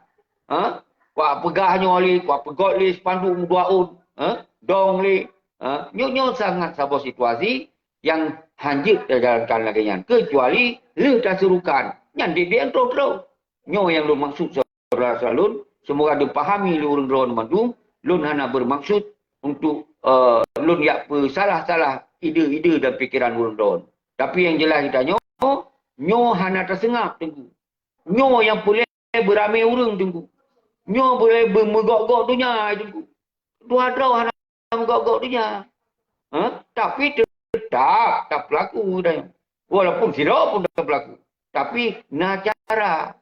Heh? Kupeugah nyoe lé, kupeugah lé spanduk meuduaun. Heh? Dong lé. Heh? Nyoe, nyoe sangat saboh situasi nyang hanjeuet tajalankan lagée nyan. Kecuali lheueh taserukan. Nyan didian troh-troh. Nyoe nyang lôn maksud syedara-syedara lôn, seumoga geupahami lé ureuëng droen mandum, lôn hana beureumaksud untuk eh, lôn jak peusalah-salah ide-ide dan pikeran ureuëng droe. Tapi nyang jeulaih geutanyoe, nyoe hana taseungab Teungku. Nyoe nyang peureulée beuramé ureuëng Teungku. Nyoe peureulée beumeugok-gok donya Teungku. Dua droe hana meugok-gok donya. Ha? Tapi teutap tapeulaku geutanyoe. Walaupun sidroe pun tapeulaku. Tapi na cara.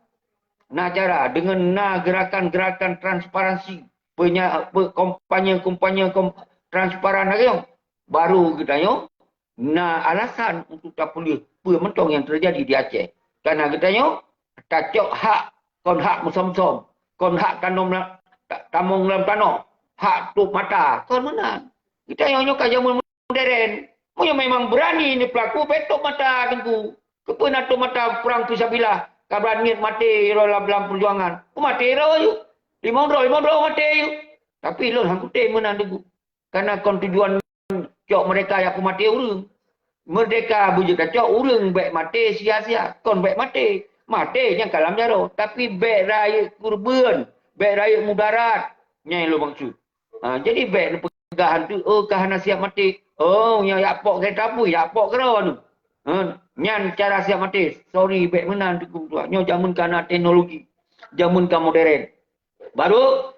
Na cara deungon na gerakan-gerakan transparansi, penya-, pe-, kampanye-kampanye kom-, transparan lagée nyoe, baru geutanyoe na alasan untuk tapeuleueh peue mantong nyang teujadi di Aceh. Karena geutanyoe tacok hak, kon hak meusom-som, kon hak tanom la-, ta-, tamong lam tanoh, hak tuek mata, kon meunan. Geutanyoe nyoe ka jameun modern. Meunyoe memang beurani neupeulaku, bék tuek mata Teungku. Keupeue na tuek mata prang fisabilillah, ka beurani maté droe lam, lam peujuangan. Peumaté droe yue. Limong droe, limong droe maté yue. Tapi lôn han kutem meunan Teungku. Karena kon tujuan cok meureka jak peumaté ureuëng. Meurdeka beujeuet tacok ureuëng bék maté sia-sia. Kon bék maté. Maté nyang ka lam jaroe. Tapi bék rayeuk keureubeuen, bék rayeuk mudarat. Nyan nyang lôn maksud. Ha, jadi bék neupeugah hantu, "Oh, ka hana siap maté." Oh, nyang jak pok keureta apui, jak pok keudroe tu. Ha, nyan cara siap maté. Sorry, bék meunan Teungku Meutuah. Nyoe jameun ka na teknologi. Jameun ka modern. Baru,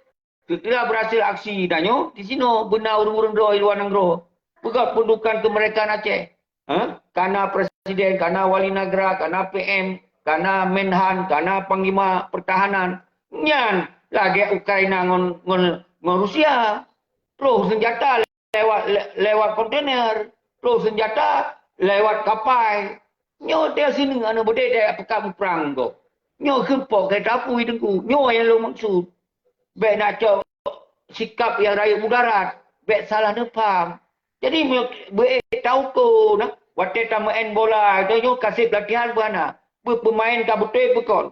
seuteulah beurhasil aksi tanyoe, di sinoe beuna ureuëng-ureuëng droe di luwa nanggroe. Peugah peundudukan keumeurdekaan Aceh. Ha? Kana presiden, kana wali nagara, kana P M, kana Menhan, kana panglima pertahanan. Nyan lagée Ukraina ngon, ngon, ngon Rusia. Troh seunjata lewat, le-, lewat kontainer. Troh seunjata lewat kapai. Nyoe teuh sineuk aneuk beudé teuh peugah muprang gob. Nyoe keupeue ka tapui Teungku. Nyoe nyang lôn maksud. Bék na cok sikap nyang rayeuk mudarat. Bék salah neupaham. Jadi, meu-, beuék tauko na, watée tameu'en bola, tanyoe ka seb latihan beu hana. Beu peumaén ka beutôi peue kon.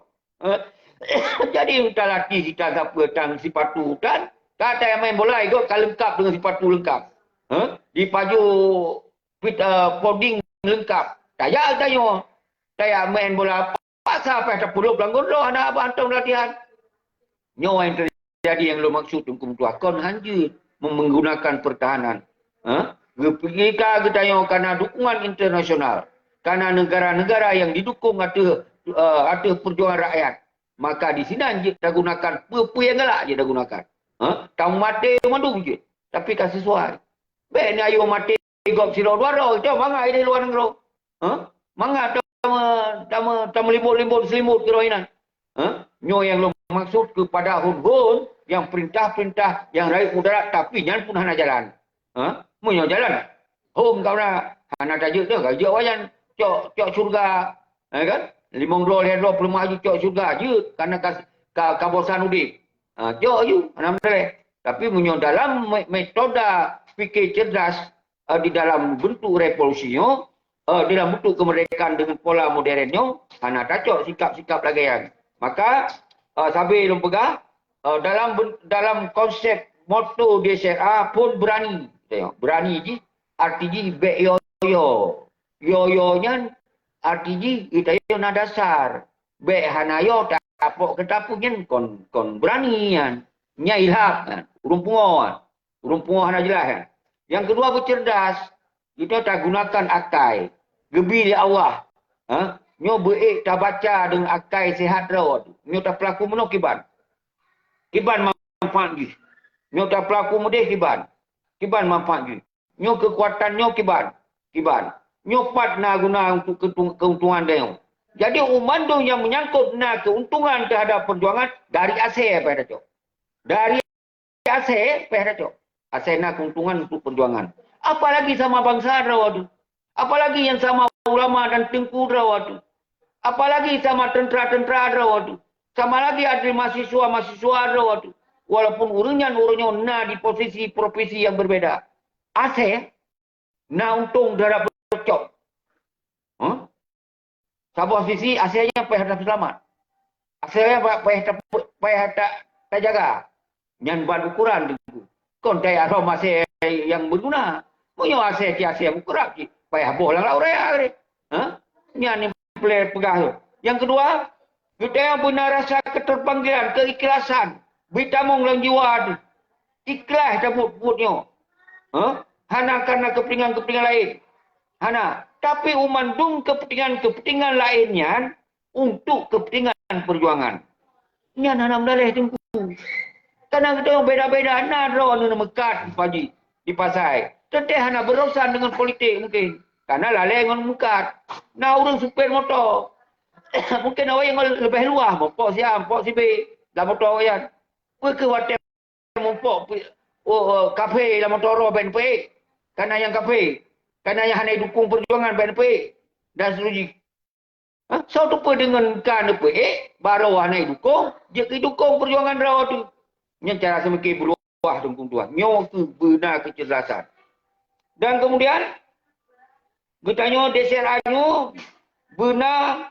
Eh, jadi, talatih sita sapeue tan sipatu tan, ka tamaén bola, igob ka leungkab deungon sipatu leungkab. Eh, dipajoh pit-, eh, poding leungkab. Tajak tanyoe, tajak maén bola. Paksa payah tapulop lam gondroh, hana haba hantom latihan. Nyoe nyang teujadi nyang lôn maksud Teungku Meutuah, kon hanjeuet mem-, menggunakan pertahanan. Ha? Geupeugah geutanyoe kana dukungan internasional, kana negara-negara nyang didukung ateueh, eh, ateueh perjuangan rakyat. Maka di sinan jeuet tagunakan peue-peue nyang galak jeuet tagunakan. Ha? Tameumaté mandum jeuet, tapi ka sesuai. Bék ni ayo maté gob sidroe dua droe, cok mangat di luwa nanggroe. Ha? Mangat tame-, tame-, tameulimbot-limbot seulimbot keudroe inan. Ha? Nyoe nyang lôn maksud keupada hon-hon nyang peurintah-peurintah nyang rayeuk mudarat, tapi nyan pun hana jalan. Ha? Meunyoe jalan, hom ka na, hana tajeuet teuh, ka jeuet awaknyan cok, cok syeuruga. Ha kan? Limong droe, lhée droe peuleumah jeuet cok syeuruga, jeuet, karena ka, ka, ka bosan udeb. Ha, jok ju, hana meudaleh. Tapi meunyoe dalam me-, metoda pikir cerdas, eh, di dalam bentuk revolusi nyoe, eh, di dalam bentuk kemerdekaan dengan pola modern nyoe, hana tacok sikap-sikap lagée nyan. Maka, eh, sabe lôn peugah, eh, dalam ben-, dalam konsep moto D S R A pun berani. Tengok, berani jih, arti jih bék yo-yo. Yo-yo nyan arti jih, geutanyoe na dasar. Bék hana yo tapok keu tapeuh nyan kon, kon berani nyan. Nyan ilham nyan, ureuëng pungo nyan. Ureuëng pungo hana jeulaih nyan. Nyang keudua beucerdas, geutanyoe tagunakan akai. Geubi lé Allah. Ha? Nyoe beuék tabaca deungon akai seuhat droe. Nyoe tapeulaku meunoe kiban. Kiban manfaat jih. Nyoe tapeulaku meudeh kiban. Kiban manfaat jih. Nyoe keukuatan nyoe kiban. Kiban. Nyoe pat na guna untuk keutung-, keuntungan tanyoe. Jadi, umat dong nyang meunyangkot na keuntungan teuhadap perjuangan dari asée payah tacok. Dari asée payah tacok. Asée na keuntungan untuk perjuangan. Apalagi sama bansa droe tu. Apalagi nyang sama ulama dan teungku droe tu. Apalagi sama teuntera-teuntera droe tu. Sama lagi ada mahasiswa-mahasiswa droe tu. Walaupun ureuëng nyan ureuëng nyoe na di posisi profesi yang berbeda. Asée na untông teuhadap cok. Huh? Saboh sisi asée nyan payah taseulamat. Asée nyan payah, payah, payah ta-, tajaga. Nyan ban ukuran Teungku. Kon tajak lom asée nyang beuguna. Meunyoe asée cit asée mukarab cit, payah boh lam laôt raya tadi. Ha? Nyan nyang peureulée peugah tu. Nyang keudua, geutanyoe beuna rasa keterpanggilan, keikhlasan. Beutamong lam jiwa tu. Ikhlas tabuet buet nyoe. Hah? Hana karena kepentingan-kepentingan laén. Hana. Tapi u mandum kepentingan-kepentingan laén nyan untuk kepentingan perjuangan. Nyan hana meudaleh Teungku. Karena geutanyoe beda-beda na droeneuh meukat pagi di pasai. Teuntée hana berurusan dengan politik mungkin. Karena lalée ngon meukat. Na ureuëng supet moto. Mungkin awaknyan leubeh luwah, muphom siang, muphom sibék, lam moto awaknyan. Peu kheueh watée muphom pi-, oh, oh, kafe lam moto droe bèk neupeuék. Karena nyang kafe. Karena nyang hana dukung perjuangan bèk neupeuék. Dan seterusnya. Ha? Soe teupeu deungon ka neupeuék, barô hana dukung, jeuet keu dukung perjuangan droe teuh. Nyan cara seumike beuluwah teungku tuan. Nyoe keuh beuna keucerdasan. Dan kemudian, geutanyoe D C R A nyoe beuna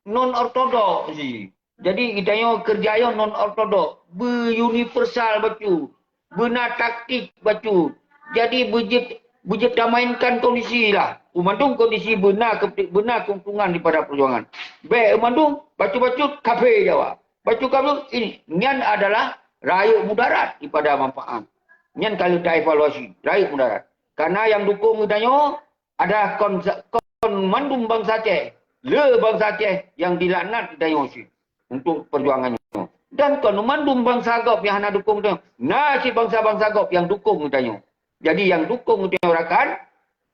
non ortodok jih. Jadi, geutanyoe keureuja nyoe non ortodok, beu-universal bacut, beuna taktik bacut. Jadi, beujeuet, beujeuet tamainkan kondisi lah. U mandum kondisi beuna keu-, beuna keuntungan daripada perjuangan. Bèk u mandum bacut-bacut kafe Jawa. Bacut kafe ini, nyan adalah rayeuk mudarat daripada manfaat. Nyan ka lheueh taevaluasi, rayeuk mudarat. Karena nyang dukung geutanyoe adalah kon, kon mandum bansa Aceh. Le bansa Aceh nyang dilaknat geutanyoe cit untuk perjuangan nyoe. Dan kon mandum bansa gob nyang hana dukung geutanyoe. Na cit bansa-bansa gob nyang dukung geutanyoe. Jadi nyang dukung geutanyoe rakan,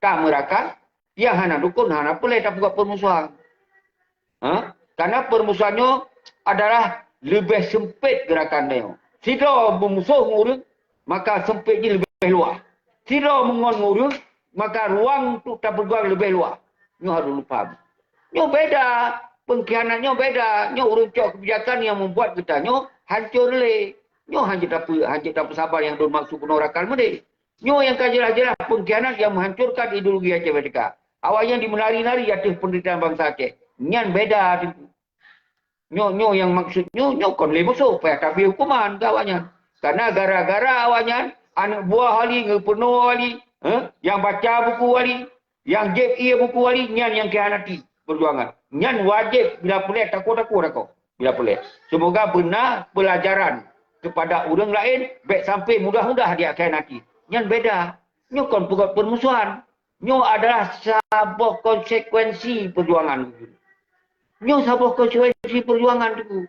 ka meurakan, nyang hana dukung hana peureulée tapeugot peurmusuhan. Ha? Karena peurmusuhan nyoe adalah leubeh sempit geurakan nyoe. Sidroe beumusoh ngon ureuëng, maka sempit jih leubeh luwah. Sidroe meungon ngon ureuëng, maka ruang untuk tapeugot leubeh luwah. Nyoe harôh lôn paham. Nyoe beda, pengkhianat nyoe beda. Nyoe ureuëng cok keubijakan nyang membuat geutanyoe hancor lé. Nyoe hanjeuet tape-, hanjeuet tapeusaban nyang lôn maksud keunoe rakan meudeh. Nyoe nyang ka jeulaih-jeulaih pengkhianat nyang meuhancurkan ideologi Aceh Merdeka. Awaknyan jimeunari-nari ateueh penderitaan bansa Aceh. Nyan beda Teungku. Nyoe, nyoe nyang maksud nyoe, nyoe kon lé musoh, payah tabri hukuman keu awaknyan. Karena gara-gara awaknyan, aneuk buah wali, geupeunoh wali, eh, nyang baca buku wali, nyang jieb ié buku wali, nyan nyang khianati perjuangan. Nyan wajéb bila peureulée takue-takue takue. Bila peureulée. Seumoga beuna peulajaran keupada ureuëng laén, bèk sampai mudah-mudah jikhianati. Nyan beda. Nyoe kon peugot peurmusuhan. Nyoe adalah saboh konsekuensi perjuangan. Nyoe saboh konsekuensi perjuangan Teungku.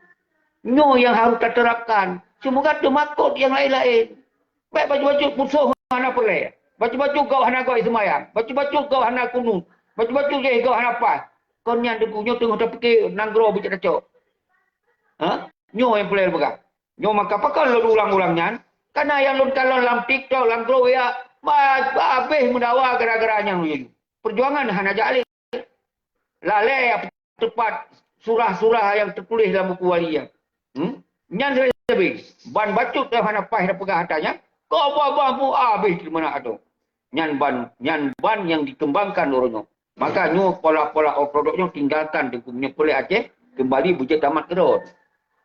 Nyoe nyang harôh taterapkan. Seumoga teumakot nyang laén-laén. Bèk bacut-bacut musoh hana peureulée. Bacut-bacut gob hana gob seumayang. Bacut-bacut gob hana kunut. Bacut-bacut jih gob hana paih. Kon nyan Teungku, nyoe teungoh tapike nanggroe beujeuet tacok. Ha? Nyoe nyang peureulée peugah. Nyoe maka pakon lôn ulang-ulang nyan? Karena nyang lôn kalon lam TikTok, lam grup ya, ba-, habéh meudawa gara-gara nyan. Perjuangan hana jak lé. Lalée teupat surah-surah nyang teutuléh lam buku wali nyan. Hmm? Nyan sabe-sabe. Ban bacut dah hana paih dah peugah ata nyan. Kok bah-bah bu habéh di mana atoe. Nyan ban, nyan ban nyang dikembangkan uroe nyoe. Maka nyoe pola-pola ortodok nyoe tinggalkan Teungku, meunyoe peureulée Aceh keumbali beujeuet tamat keudroe.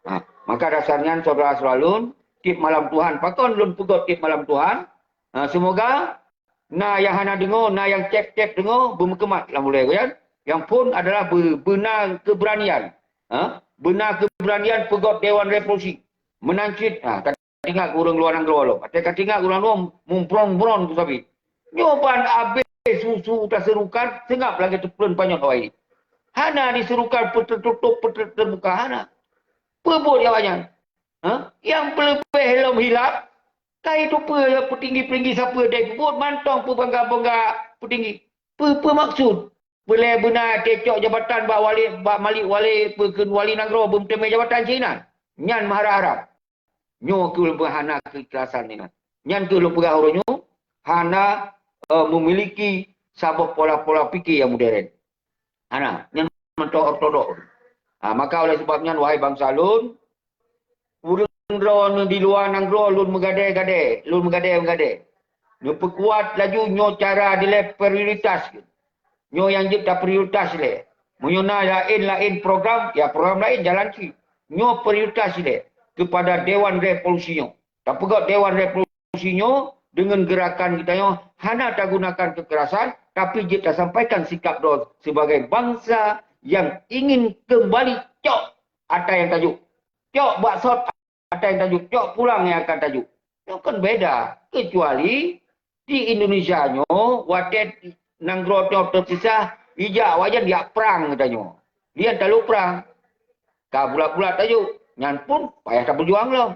Ha, maka dasar nyan syedara-syedara lôn, tieb malam Tuhan, pakon lôn peugot tieb malam Tuhan? Ha, seumoga na nyang hana deungoe, na nyang cep-cep deungoe, beumeukeumah lam ulée geuh nyan. Nyang phon adalah be-, beuna keubeuranian. Ha? Beuna keubeuranian peugot Dewan Revolusi. Meunan cit, ha, ka teuingat keu ureuëng luwa nanggroe lom. Watée ka teuingat ureuëng luwa mumbron-bron keu sabe. Nyoe ban habéh su-su taseurukan, seungab lagée teupleun panyöt awai. Hana diseurukan peuteututôp, peuteuteubuka, hana. Peue buet awaknyan? Ha? Nyang peuleubeh lom hilaf, ka itupeue peutinggi-peutinggi sapeue dai peubuet mantong peubangga-bangga peutinggi. Peue, peue maksud? Peulée beuna tacok jabatan bak wali, bak malik wali, peue kheun wali nanggroe beumeuteumé jabatan sinan. Nyan meuharab-harab. Nyoe keuh lôn peugah hana keuikhlasan nyan. Nyan keuh lôn peugah uroe nyoe hana, eh, memiliki saboh pola-pola pikir nyang modern. Hana, nyan mantong ortodok. Ha, maka oleh sebab nyan, wahai bansa lôn, ureuëng droeneuh di luwa nanggroe lôn meugadée-gadée, lôn meugadée-meugadée. Neupeukuat laju nyoe cara dilée prioritas. Nyoe nyang jeuet taprioritas lé. Meunyoe na laén-laén program, ya program laén jalan cit. Nyoe prioritas lé keupada Dewan Revolusi nyoe. Tapeugöt Dewan Revolusi nyoe deungon geurakan geutanyoe hana tagunakan keukerasan, tapi jeuet tasampaikan sikap droe sibagai bansa nyang ingin keumbali cok ata nyang tajok. Cok bak sot ata nyang tajok, cok pulang nyang akan tajok. Nyoe kan beda. Kecuali di Indonesia nyoe, watée nanggroe nyoe teupisah, ijak awaknyan jak prang geutanyoe. Lian talo prang. Ka bulat-bulat tajok, nyan pun payah tapeujuang lom.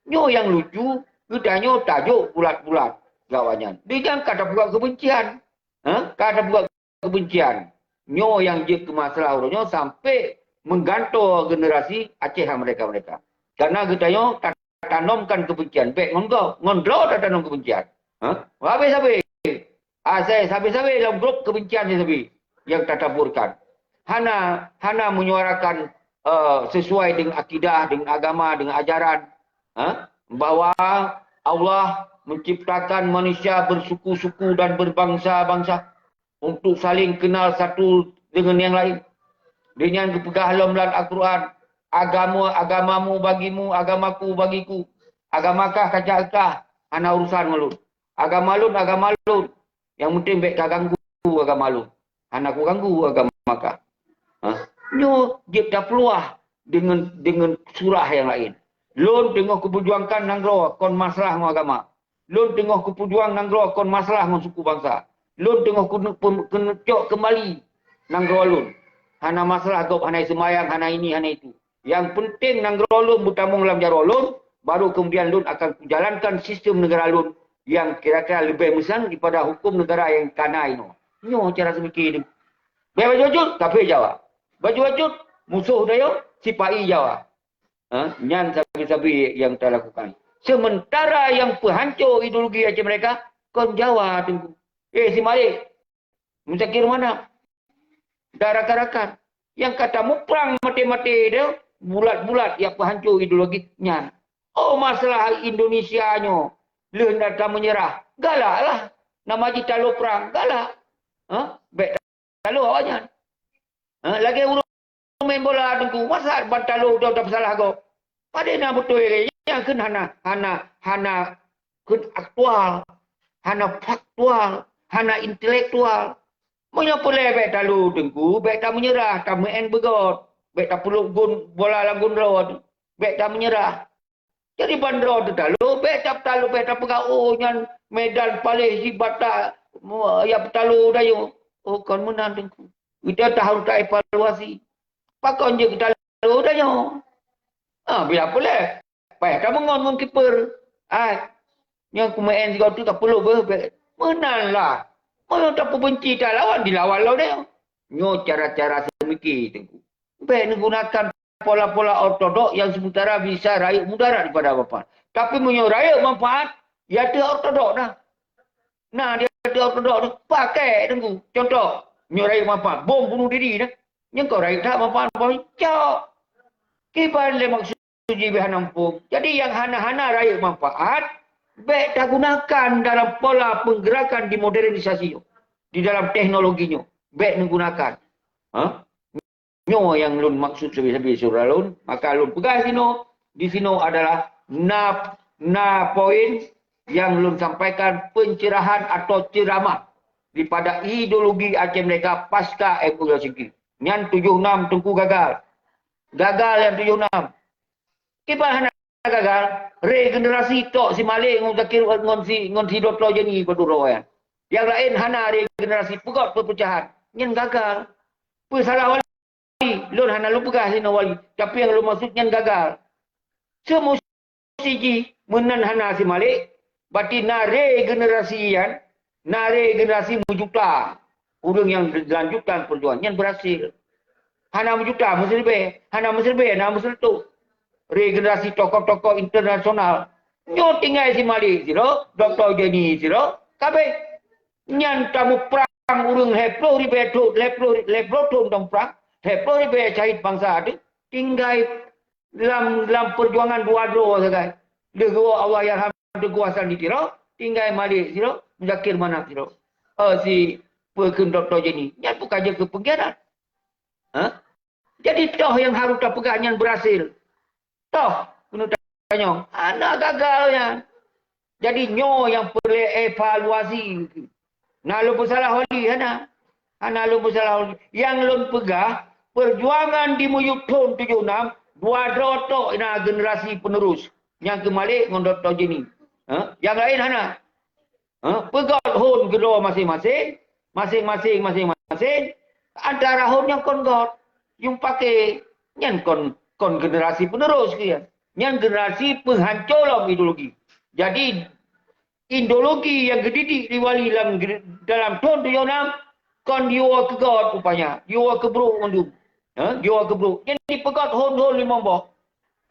Nyoe nyang lucu, geutanyoe tajok bulat-bulat gawat nyan. Di nyan ka tapeubuet keubencian. Ha? Ka tapeubuet keubencian. Nyoe nyang jeuet keu masalah uroe nyoe sampai menggantoe generasi Aceh merdeka-merdeka. Karena geutanyoe ka tanomkan keubencian, bék ngon gob, ngon droe tatanom keubencian. Ha? Habéh-habéh. Asai sabe-sabe lam grup kebencian sabe nyang tataburkan. Hana, hana menyuarakan, eh, sesuai dengan akidah, dengan agama, dengan ajaran, ha? Bahwa Allah menciptakan manusia bersuku-suku dan berbangsa-bangsa untuk saling kenal satu dengan yang lain. Dengan geupeugah lom lam Al-Quran, "Agama, agamamu bagimu, agamaku bagiku. Agama kah kacak kah, hana urusan ngon lôn. Agama lôn, agama lôn. Yang penting bék ka ganggu agama lôn. Hana kuganggu agama kah." Ha? Nyoe jeuet tapeuluah dengan, dengan surah yang lain. Lôn teungoh kuperjuangkan nanggroe kon masalah ngon agama. Lôn teungoh kuperjuang nanggroe kon masalah ngon suku bangsa. Lôn teungoh keuneuk pem-, keuneuk cok keumbali nanggroe lôn. Hana masalah gob hana seumayang, hana ini, hana itu. Yang penting nanggroe lôn beutamong lam jaroe lôn, baru kemudian lôn akan kujalankan sistem negara lôn yang kira-kira leubeh meusan daripada hukum negara yang kana inoe. Nyoe cara seumike. Bék bacut-bacut, kafé Jawa. Bacut-bacut, musoh Jawa, sipa-i Jawa. Ha? Nyan sabe-sabe nyang talakukan. Sementara nyang peuhanco ideologi Aceh Merdeka, kon Jawa, Teungku. Eh, si Malik, Muzakir Manaf, dan rakan-rakan nyang ka tamuprang maté-maté tu, bulat-bulat nyang peuhanco ideologi nyan. Oh, masalah Indonesia nyoe, lheueh na tameunyeurah, galaklah. Nama jih talo prang, galak. Ha? Bék talo awaknyan. Ha? Lagée ureuëng main bola Teungku, masa ban talo tau tapeusalah gob. Padahai na beutôi lé, nyan kheun hana, hana, hana kheun aktual, hana faktual, hana intelektual. Meunyoe peureulée bék talo Teungku, bék tameunyeurah, tameu'en beugot, bék tapeulob gon bola lam gon droe, bék tameunyeurah. Jadi ban droe teutalo, bék tapeutalô, bék tapeugah, "Oh, nyan medan paléh jih batak, mu-, ya peutalo dayoe." Oh, kon meunan Teungku. Kita harus taevaluasi. Pakon jeuet keutalo dayoe? Ah, bila peureulée, payah tameungon ngon kiper. Ai, nyang kumeu'en sigoe teuk tapeulob beuh, bék. Meunan lah. Meunyoe tapeubenci talawan, dilawan lom nyoe. Nyoe cara-cara seumike Teungku. Bék neugunakan pola-pola ortodok yang sementara bisa rayeuk mudarat daripada manfaat. Tapi meunyoe rayeuk manfaat, ya teuh ortodok nah. Nah, di ateueh ortodok tu, pakai Teungku. Contoh, nyoe rayeuk manfaat, bom bunuh diri nah. Nyan kon rayeuk that manfaat, bom cok. Kiban lé maksud jih beh hana muphom. Jadi, nyang hana-hana rayeuk manfaat, bék tagunakan dalam pola penggerakan di modernisasi nyoe, di dalam teknologi nyoe. Bék neugunakan. Ha? Nyoe nyang lôn maksud sabe-sabe syedara lôn, maka lôn peugah sinoe, di sinoe adalah na, na poin nyang lôn sampaikan pencerahan atau ceramah daripada ideologi Aceh Merdeka pasca M O U Helsinki. Nyan tujoh enam Teungku gagal. Gagal nyang tujoh enam. Kiban hana gagal, regenerasi tok si Malik ngon Zakir ngon si, ngon si Doktor Jenny padum droe nyan. Nyang laén hana regenerasi, peugöt perpecahan. Nyan gagal. Peusalah wali, lôn hana lôn peugah sinoe wali, tapi nyang lôn maksud nyan gagal. Seumusti jih meunan hana si Malik, berarti na regenerasi nyan, na regenerasi meujuta ureuëng nyang lanjutkan perjuangan nyan berhasil. Hana meujuta meuseulebeh, hana meuseulebeh, hana meuseuleutoh. Regenerasi tokoh-tokoh internasional. Nyoe tinggai si Malik sidroe, Doktor Jenny sidroe, kabeh. Nyan tamuprang ureuëng lhèe ploh ribèe thon, lhèe ploh, lhèe ploh thon tamuprang, lhèe ploh ribèe syahid bansa teuh, tinggai lam, lam perjuangan dua droe sagai. Lheueh geuwoe Allahyarham Teungku Hasan di Tiro, tinggai Malik sidroe, Muzakir Manaf sidroe. Eh, si peue kheun Doktor Jenny. Nyan bukan jeuet keu pengkhianat. Ha? Jadi toh nyang harôh tapeugah nyan berhasil. Toh, keuneuk tanyong, hana gagal nyan. Jadi nyoe nyang peureulèe evaluasi. Na lôn peusalah wali, hana. Hana lôn peusalah wali. Nyang lôn peugah, perjuangan di miyueb thon tujoh enam, dua droe tok na generasi penerus. Nyang keu Malik ngon Doktor Jenny. Ha? Nyang laén hana. Ha? Peugöt hon keudroe maséng-maséng, maséng-maséng, maséng-maséng, antara hon nyang kon göt, nyang paké, nyan kon, kon generasi penerus keu nyan. Nyan generasi penghancor lom ideologi. Jadi, ideologi nyang geudidik di wali lam, dalam thon tujoh nam, kon jiwoe keu göt rupanya, jiwoe keu brok mandum. Ha? Jiwoe keu brok. Jadi, peugöt hon-hon limong boh.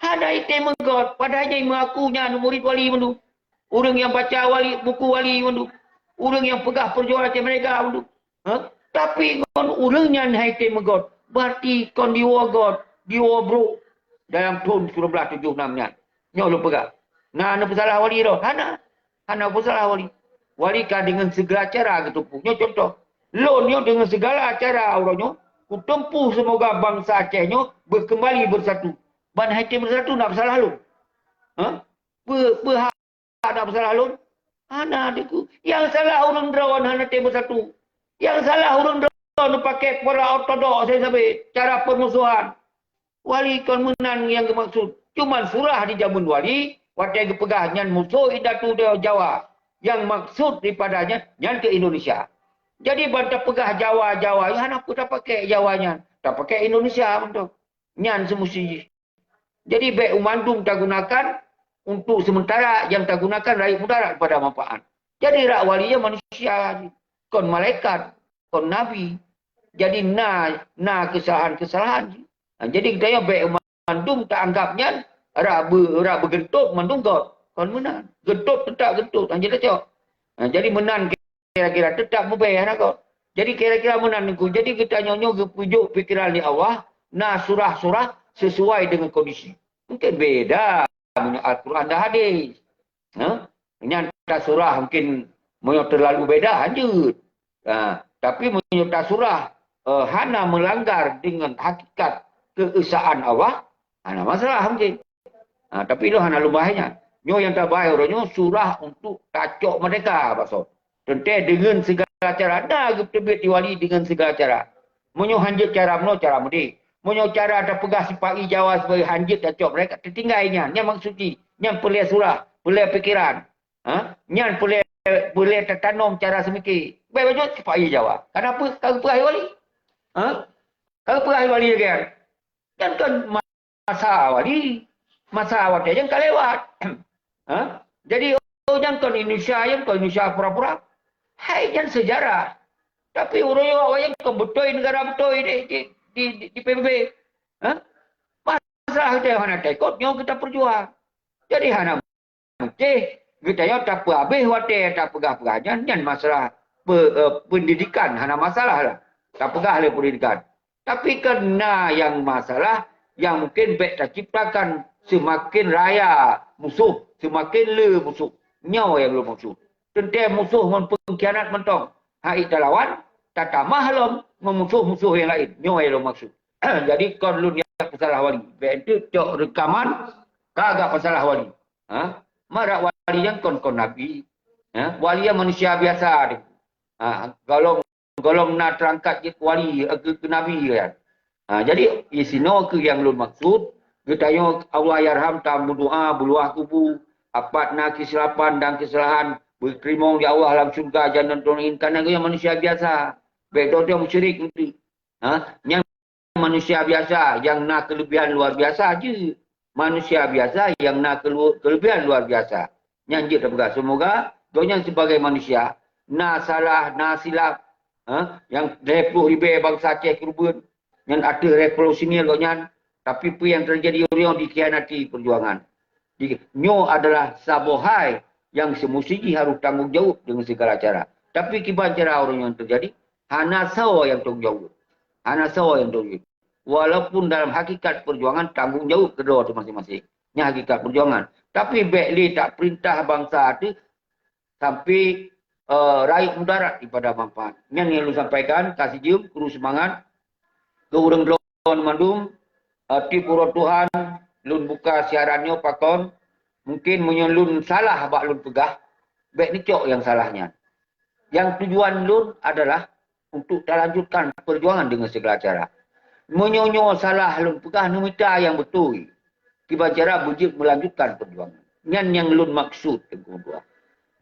Hana item meugöt, padahai nyan meuaku nyan murit wali mandum. Ureuëng nyang baca wali, buku wali mandum. Ureuëng nyang peugah peujuangan Aceh Merdeka mandum. Ha? Tapi ngon ureuëng nyan hai item meugöt, berarti kon jiwoe göt, jiwoe brok dalam thon sikureueng blaih tujoh nam nyan. Nyoe lôn peugah. Na neupeusalah wali droe? Hana. Hana peusalah wali. Wali ka deungon segala cara geuteupeue. Nyoe contoh. Lôn nyoe deungon segala cara uroe nyoe, kuteumpuh seumoga bansa Aceh nyoe beukeumbali beusatu. Ban hai item beusatu na peusalah lôn? Ha? Peu-, peu hana peusalah lôn? Hana, Teungku. Nyang salah ureuëng droe hana tem beusatu. Nyang salah ureuëng droe neupakè pola ortodok sabe-sabe, cara peumusohan. Wali kon meunan nyang geumaksud. Cuman surah di jameun wali, watèe geupeugah nyan musoh indatu Jawa. Nyang maksud daripada nyan, nyan keu Indonesia. Jadi ban tapeugah Jawa, Jawa, ya hana peue tapakè Jawa nyan. Tapakè Indonesia mantong. Nyan seumusti jih. Jadi bèk mandum tagunakan untuk sementara, nyang tagunakan rayeuk mudarat kepada manfaat. Jadi rak wali nyan manusia jih. Kon malaikat, kon nabi. Jadi na, na keusalahan-keusalahan jih. Ha, jadi geutanyoe bèk mandum taanggap nyan rak be-, rak beugeuntot mandum göt. Kon meunan. Geuntot teutap geuntot, hana jitacok. Ha, jadi meunan kira-kira teutap meubèe hana göt. Jadi kira-kira meunan Teungku. Jadi geutanyoe nyoe geupeujok pikeran lé Allah, na surah-surah sesuai deungon kondisi. Mungkin beda meunyoe Al-Quran dan hadis. Ha? Nyan tasurah mungkin meunyoe terlalu beda, hanjeuet. Ha, tapi meunyoe tasurah, eh, hana melanggar dengan hakikat keesaan Allah, hana masalah mungkin. Ha, tapi lôn hana lôn bahas nyan. Nyoe nyang tabahas uroe nyoe surah untuk tacok merdeka, bak soe. Teuntèe deungon segala cara, na geuteubiet di wali deungon segala cara. Meunyoe hanjeuet cara meunoe, cara meudeh. Meunyoe cara tapeugah sipa-i Jawa sibagoe hanjeuet tacok merdeka, teutinggai nyan. Nyan maksud jih. Nyan peureulèe surah, peureulèe pikeran. Ha? Nyan peureulèe, peureulèe tatanom cara seumike. Bèk bacut sipa-i Jawa. Kenapa? Ka geupeugah wali. Ha? Ka geupeugah wali lagèe nyan. Nyan kon masa wali, masa watèe nyan ka lewat. Ha? Jadi, oh, nyan kon Indonesia, nyan kon Indonesia pura-pura. Hai nyan sejarah. Tapi uroe nyoe awak nyan kon beutôi, negara beutôi di, di, di, di, di P B B. Ha? Masalah kita hana taikot, nyoe kita peujuang. Jadi hana Oke, geutanyoe tapeuhabéh watèe tapeugah-peugah nyan, nyan masalah pe-, eh, pendidikan, hana masalah lah. Tapeugah lé pendidikan. Tapi kan na nyang masalah nyang mungkin bèk taciptakan seumaken raya musoh, seumaken le musoh. Nyoe nyang lôn maksud. Teuntèe musoh ngon peungkhianat mantong. Hai talawan, tatamah lom ngon musoh-musoh nyang laén. Nyoe nyang lôn maksud. Jadi kon lôn nyang peusalah wali. Bèk enteuk cok reukaman ka agak peusalah wali. Ha? Marak wali nyan kon, kon nabi. Ha? Wali nyan manusia biasa tu. Ha, golom, golom na teurangkat jeuet wali, eh, keu, keu nabi kan. Ha, jadi, di sinoe keuh nyang lôn maksud, geutanyoe Allah yarham tameudoa, beuluwah kubu, apat na keusilapan dan keusalahan, beuteurimong di Allah lam syeuruga, janah droeneuh intan, geutanyoe manusia biasa. Bèk droe-droe musyrik nanti. Ha? Nyan manusia biasa nyang na keuleubihan luar biasa jeuet. Manusia biasa nyang na keulu-, keuleubihan luar biasa. Nyan jeuet tapeugah. Seumoga gobnyan sibagai manusia, na salah, na silap, ha, nyang lhèe ploh ribèe bansa Aceh keureubeuen, nyan ateueh revolusinir gobnyan, tapi peue nyang teujadi uroe nyoe dikhianati peujuangan. Di, nyoe adalah saboh hai nyang seumusti jih harôh tanggông jaweueb deungon sigala cara. Tapi kiban cara uroe nyoe teujadi, hana soe nyang tanggông jaweueb. Hana soe nyang tanggông jaweueb. Walaupun dalam hakikat peujuangan tanggông jaweueb keudroe teuh maséng-maséng. Nyan hakikat peujuangan. Tapi bèk lé tapeurintah bansa teuh sampai, eh, rayeuk mudarat daripada manfaat. Nyan nyang lôn sampaikan, ka sijeuem, kru seumangat. Keu ureueng droe mandum, eh, tiep uroe Tuhan, lôn buka siaran nyoe pakon, mungkin meunyoe lôn salah bak lôn peugah, bèk neucok nyang salah nyan. Nyang tujuan lôn adalah untuk talanjutkan peujuangan deungon sigala cara. Meunyoe nyoe salah lôn peugah, neumita nyang beutôi, kiban cara beujeuet meulanjutkan peujuangan. Nyan nyang lôn maksud, Teungku Dua.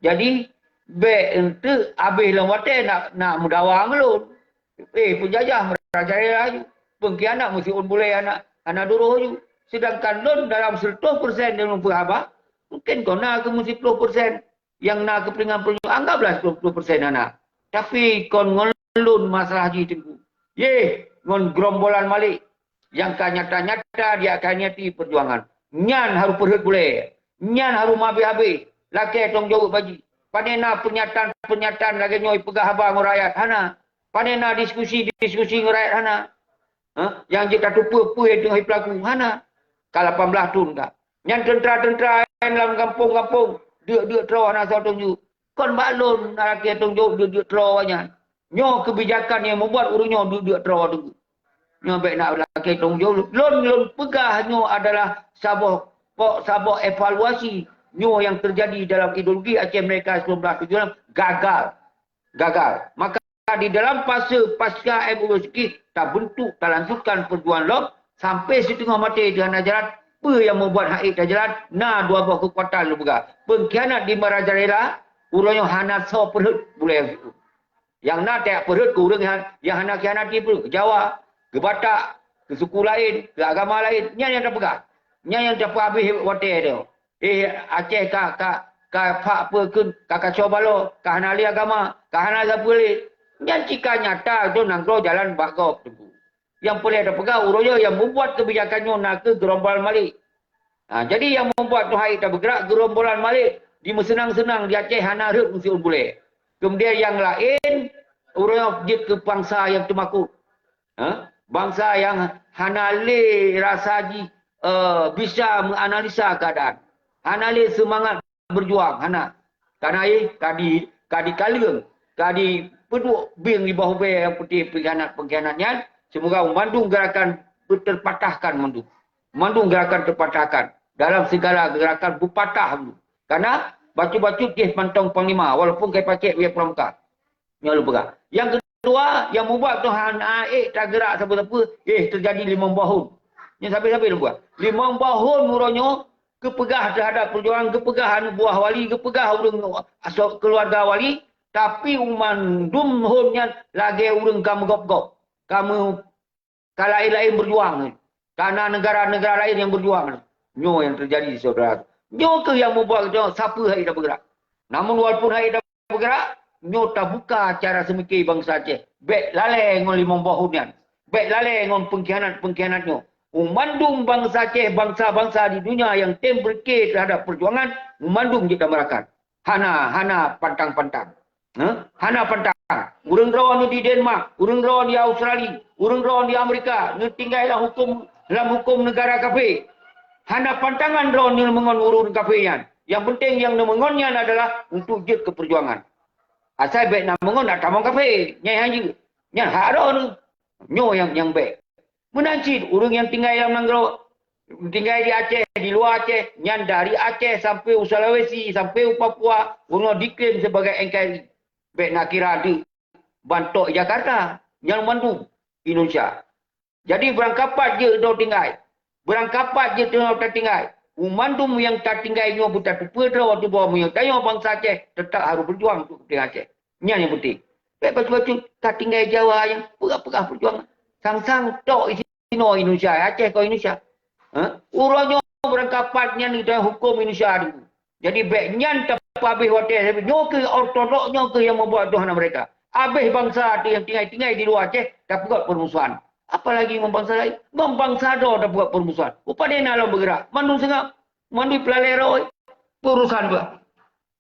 Jadi, bèk eunteuk abéh lom watèe nak, nak meudawa ngon lôn. Eh, peujajah merajalela laju. Peungkhianat meusiôn bulèe hana, hana duroh laju. Sedangkan lôn dalam seratus persen lôn peugah haba, mungkin kon na keu meusiplôh persen nyang na keu peuringan peureunyueng, anggaplah siplôh puluh persen hana. Tapi kon ngon lôn masalah jih Teungku. Yeh, ngon gerombolan Malik nyang ka nyata-nyata diakhianati peujuangan. Nyan harôh peurhot bulèe. Nyan harôh meuhabéh-habéh. Lakèe tông jaweueb bak jih. Pane na pernyataan-pernyataan lagèe nyoe jipeugah haba ngon rakyat? Hana. Pane na diskusi-diskusi ngon rakyat? Hana. Ha? Nyang jeuet tateupeue peue nyang teungoh jipeulaku? Hana. Ka lapan blaih thôn ka. Nyan teuntra-teuntra nyang lam gampông-gampông, deuk-deuk troe hana soe tông jaweueb. Kon bak lôn na lakèe tông jaweueb deuk-deuk troe awaknyan. Nyoe keubijakan nyang mubuat ureueng nyoe deuk-deuk troe Teungku. Nyoe bèk na lakèe tông jaweueb. Lôn, lôn peugah nyoe adalah saboh, po-, saboh evaluasi nyoe nyang teujadi dalam ideologi Aceh Merdeka sembilan belas tujuh enam gagal. Gagal. Maka di dalam fase pasca M U Bukit, tabentuk, talanjutkan peujuangan lom sampai siteungoh maté teuh hana jalan. Peue nyang mubuat han ék tajalan? Na dua boh keukuatan lôn peugah. Peungkhianat di merajalela, uroe nyoe hana soe peurhot bulèe nyang siku. Nyang na tajak peurhot keu ureueng nyang, nyang hana khianati peue, keu Jawa, keu Batak, keu suku laén, keu agama laén. Nyan nyang tapeugah. Nyan nyang tapeuhabéh watèe teuh. Eh, Aceh ka, ka, ka phak peue kheun, ka kacau balau, ka hana lé agama, ka hana sapeue lé. Nyan cit ka nyata, nanggroe jalan bak gob Teungku. Nyang peureulèe tapeugah uroe nyoe nyang mubuat keubijakan nyoe na kheueh gerombolan Malik. Ha, jadi nyang mubuat nyoe han ék tabeugerak gerombolan Malik, jimeuseunang-seunang di Aceh hana rhot meusiôn bulèe. Keumudian nyang laén, uroe nyoe jeuet keu bansa nyang teumakot. Ha? Bansa nyang hana lé rasa jih, eh, bisa meuanalisa keuadaan. Hana lé seumangat beujuang, hana. Kana éh ka di, ka dikaleueng, ka dipeuduek bieng di boh ubée nyang peuté peungkhianat-peungkhianat nyan, seumoga bandum gerakan beuteupatahkan mandum. Mandum gerakan teupatahkan. Dalam sigala gerakan beupatah mandum. Kana bacut-bacut jih mantong panglima, walaupun ka jipakèk ubé Pramuka. Nyoe lôn peugah. Nyang keudua, nyang mubuat Tuhan hana ék tageurak sapeue-sapeue, éh, teujadi limong boh thôn. Nyoe sabe-sabe lôn peugah. Limong boh thôn uroe nyoe keupeugah teuhadap peujuangan, keupeugah aneuk buah wali, keupeugah ureueng asoe keuluwarga wali, tapi u mandum thôn nyan lagèe ureueng ka meugop-gop, ka meu-, ka laén-laén beujuang. Ka na neugara-neugara laén nyang beujuang. Nyoe nyang teujadi, syedara. Nyoe kheueh nyang mubuat geutanyoe sapeue han ék tabeugerak. Namun walaupun han ék tabeugerak, nyoe tabuka cara seumike bansa Aceh. Bèk lalée ngon limong boh thôn nyan. Bèk lalée ngon peungkhianat-peungkhianat nyoe. U mandum bansa Aceh, bansa-bansa di dunia nyang tem beureuké teuhadap peujuangan, u mandum jeuet tameurakan. Hana, hana pantang-pantang. Heh? Hana pantang. Ureueng droeneuh di Denmark, ureueng droeneuh di Australia, ureueng droeneuh di Amerika, neutinggai lam huköm, lam huköm neugara kafé. Hana pantangan droeneuh meungon ureueng kafé nyan. Nyang peunteng nyang neumeungon nyan adalah untuk jeuet keu peujuangan. Asai bèk na meungon na tamong kafé, nyan han jeuet. Nyan hak droeneuh. Nyoe nyang, nyang bèk. Meunan cit ureueng nyang tinggai lam nanggroe, tinggai di Aceh, di luwa Aceh, nyan dari Aceh sampai u Sulawesi, sampai u Papua, ureueng diklaim sebagai N K R I. Bèk na kira deuek ban tok Jakarta, nyan mandum Indonesia. Jadi beurangkapat jeuet droe tinggai. Beurangkapat jeuet droe tatinggai. U mandum nyang tatinggai nyoe beutateupeue droe tuboh meunyoe tanyoe bansa Aceh teutap harôh beujuang untuk keupeuntengan Aceh. Nyan nyang peunteng. Bèk bacut-bacut ka tinggai Jawa nyang peugah-peugah peujuangan. Sang-sang tok sinoe Indonesia, Aceh kon Indonesia. Ha? Uroe nyoe beurangkapat nyan di dalam huköm Indonesia tu. Jadi bèk nyan tapeuhabéh watèe. Nyoe kheueh ortodok, nyoe kheueh nyang mubuat Tuhan mereka. Habéh bansa tu nyang tinggai-tinggai di luwa Aceh tapeugöt peurmusuhan. Apalagi ngon bansa laén, ngon bansa droe tapeugöt peurmusuhan. Upadi na lom beugerak, mandum seungab, mandum peulalèe rhoi, peurusan bah.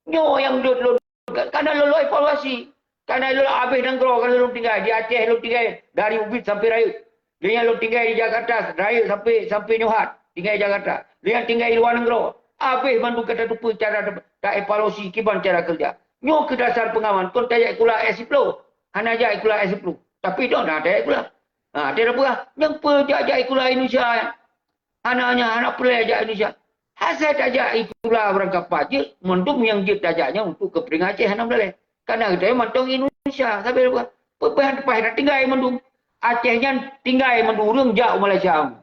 Nyoe nyang jeuet lôn, ka-, kana lôn, lôn evaluasi. Kana lôn habéh nanggroe, kana lôn tinggai di Aceh, lôn tinggai dari ubit sampai rayeuk. Lheuh nyan lôn tinggai di Jakarta, rayeuk sampai, sampai nyoe hat tinggai di Jakarta. Lheuh nyan tinggai di luwa nanggroe. Habéh mandum ka tateupeue cara ta-, taevaluasi kiban cara keureuja. Nyoe keuh dasar peungaman, kon tajak sikula S seploh. Hana jak sikula S seploh. Tapi droe na tajak sikula. Ha, tajak peugah, nyang peue jak-jak sikula Indonesia nyan. Hana nyan, hana peureulèe jak Indonesia. Asai tajak sikula beurangkapat jeuet, mandum nyang jeuet tajak nyan untuk keupeuntengan Aceh hana meulèe. Karena geutanyoe mantong Indonesia, sabe bukan? Peue-peue han teupah na tinggai mandum. Aceh nyan tinggai mandum ureueng jak u Malaysia.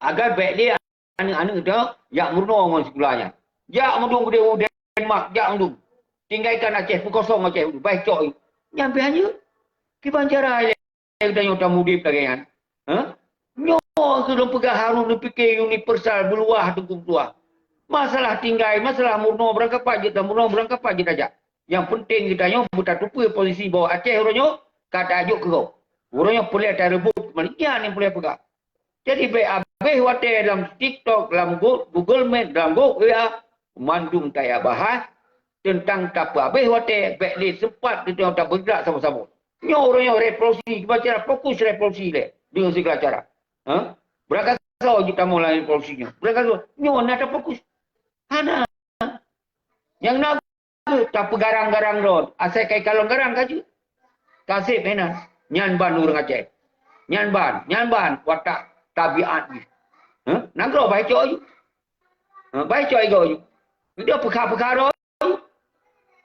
Agar bèk lé aneuk-aneuk geutanyoe jak meurunoe ngon sikula nyan. Jak mandum u Denmark, jak mandum. Tinggalkan Aceh, peukosong Aceh mandum. Bah cok. Nyan pih hana. Kiban cara ilée geutanyoe tamudeb lagée nyan? Hah? Nyoe keuh lôn peugah harôh neupike universal, beuluwah teungku tuha. Masalah tinggai, masalah meurunoe, beurangkapat jeuet tameurunoe, beurangkapat jeuet tajak. Nyang peunteng geutanyoe beutateupeue posisi bahwa Aceh uroe nyoe ka tajok keu gob. Uroe nyoe peureulée tareubot keumanö, nyan nyang peureulée peugah. Jadi bék abéh watée lam TikTok, lam Go-, Google Meet, lam Go-, W A, mandum tajak bahas teuntang tapeuabéh watée, bék lé seumpat geutanyoe tabeugrak saboh-saboh. Nyoe uroe nyoe revolusi, kiban cara fokus revolusi lé deungon sigala cara. Ha? Beurangkasoe jeuet tamong lam revolusi nyoe. Beurangkasoe, nyoe na tafokus. Hana. Nyang na tapeugarang-garang droe, asai kai kalon garang ka jeuet. Ka seb inan. Nyan ban ureuëng Aceh. Nyan ban, nyan ban watak tabiat jih. Hah? Nanggroe bah cok jih. Ha, bah cok igoe jih. Dia peukha-peukha droe.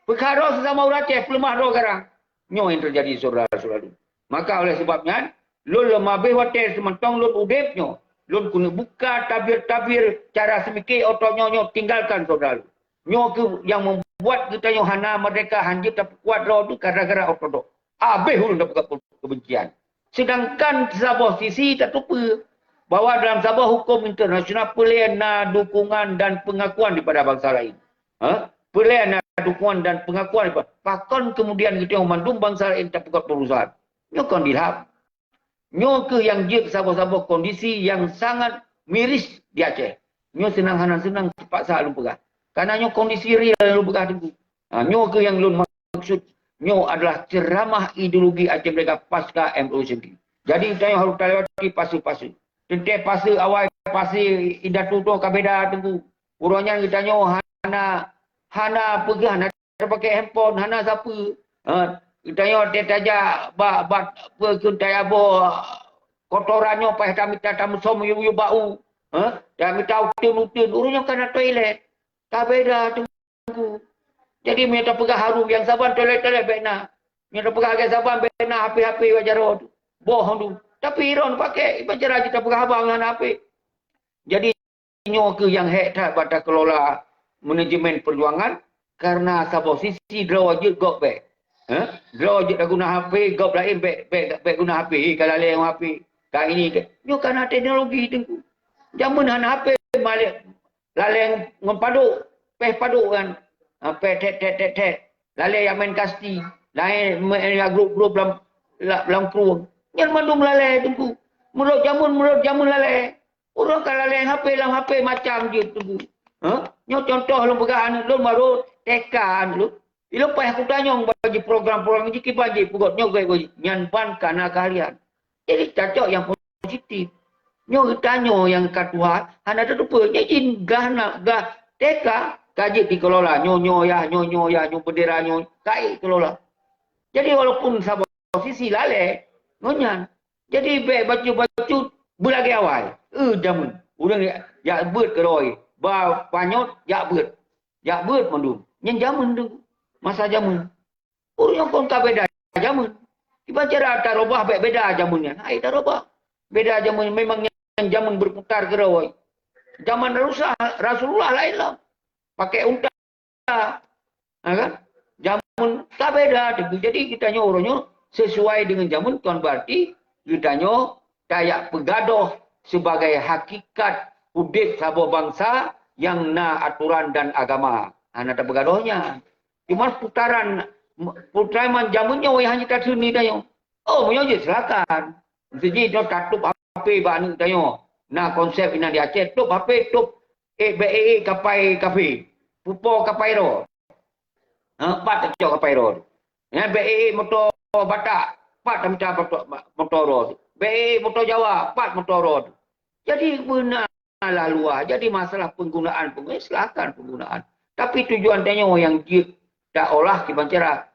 Peukara sesama ureuëng Aceh peuleumah droe garang. Nyoe nyang teujadi, syedara-syedara lôn. Maka oleh sebab nyan, lôn lam abéh watée seumantong lôn udeb nyoe, lôn keuneuk buka tabir-tabir cara seumike oto nyoe, nyoe tinggalkan syedara lôn. Nyoe keuh nyang membuat geutanyoe hana merdeka, hanjeuet tapeukuat droe teuh gara-gara oto droe. Abéh ulôn dapat keubencian. Sedangkan saboh sisi tateupeue bahwa dalam saboh hukum internasional peureulée na dukungan dan pengakuan daripada bangsa lain. Ha? Peureulée na dukungan dan pengakuan daripada, pakon kemudian geutanyoe mandum bangsa lain tapeugah perusahaan? Nyoe kon dilham. Nyoe keuh nyang jeuet saboh-saboh kondisi nyang sangat miris di Aceh. Nyoe seunang hana seunang teupaksa lôn peugah. Karena nyoe kondisi real lôn peugah teungku. Ha, nyoe keuh nyang lôn maksud, nyoe adalah ceramah ideologi Aceh Merdeka pasca M O U sendiri. Jadi, geutanyoe harôh talewati fase-fase. Teuntée fase awai, fase indatu toh ka beda teungku. Uroe nyan geutanyoe hana, hana peugah, hana tapakée handphone, hana sapeue. Ha, geutanyoe teuh tajak bak, bak, peue kheun, tayaboh kotoran nyoe paih tamita tameusom yue-yue bak u. Ha, tamita uteuen-uteuen. Uroe nyoe ka na toilet. Ka beda teungku. Jadi, meunyoe tapeugah harôh nyang saban toilet-toilet bék na. Meunyoe tapeugah lagée saban bék na, H P-H P bak jaroe teuh. Boh teuh. Tapi droe pakée, iban cara jih tapeugah haba ngon H P. Jadi, nyoe keuh nyang hék that bak takelola manajemen perjuangan, karena saboh sisi droe jeuet gob bék. Heh? Droe jeuet guna H P, gob laén bék, bék, bék guna H P, ka lalée ngon H P. Ka ini, ka, nyoe ka na teknologi teungku. Jameun hana H P, malée lalée ngon padok, péh padok kan. Ha, péh that, that, that, that. Lalée jak main kasti, lalée main jak grup-grup lam, la-, lam krueng. Nyan mandum lalée teungku. Meunurot jameun, meunurot jameun lalée. Ureuëng ka lalée H P, lam H P macam jeuet teungku. Ha? Nyoe contoh lôn peugah aneuk lôn baru T K aneuk lôn. Ilôn paih kutanyong bak jih program-program jih kiban jih peugot nyoe gét nyan ban ka na keahlian. Jadi, tacok nyang positif. Nyoe geutanyoe nyang ka tuha, hana tateupeue. Nyan jih gah na, gah T K ka jeuet dikelola. Nyoe, nyoe yah, nyoe, nyoe yah, nyoe bendera nyoe, ka ék kelola. Jadi, walaupun saboh sisi lalée ngon nyan. Jadi, bék bacut-bacut beulagée awai. Eh, jameun. Ureuëng jak, jak beuet keudroe. Ba panyöt jak beuet. Jak beuet mandum. Nyan jameun tu. Masa jameun. Ureuëng kon ka beda jameun. Kiban cara tarubah bék beda jameun nyan. Hai tarubah. Beda jameun, memang nyan jameun berputar keudroe. Zaman Rasul-, Rasulullah laén lom. Pakai unta. Ha, kan? Jameun ka beda teungku. Jadi geutanyoe uroe nyoe sesuai dengan jameun, kon berarti geutanyoe tajak peugadôh sebagai hakikat udeb saboh bansa nyang na atoran dan agama. Hana tapeugadôh nyan. Cuma putaran, putaran jameun nyoe nyang hana tateuni tanyoe. Oh, meunyoe jeuet silakan. Meuseujid nyoe tatôb H P bak aneuk tanyoe. Na konsep inan di Aceh, tôb H P, tôb, eh, bék ék kapai kafé. Pupo kapai droe. Ha, pat tacok kapai droe. Ya, bék ék moto Batak, pat tamita moto, moto droe. Bék ék moto Jawa, pat moto droe. Jadi beuna lah luwah. Jadi masalah penggunaan, penggunaan, silakan penggunaan. Tapi tujuan tanyoe nyang jeuet taolah kiban cara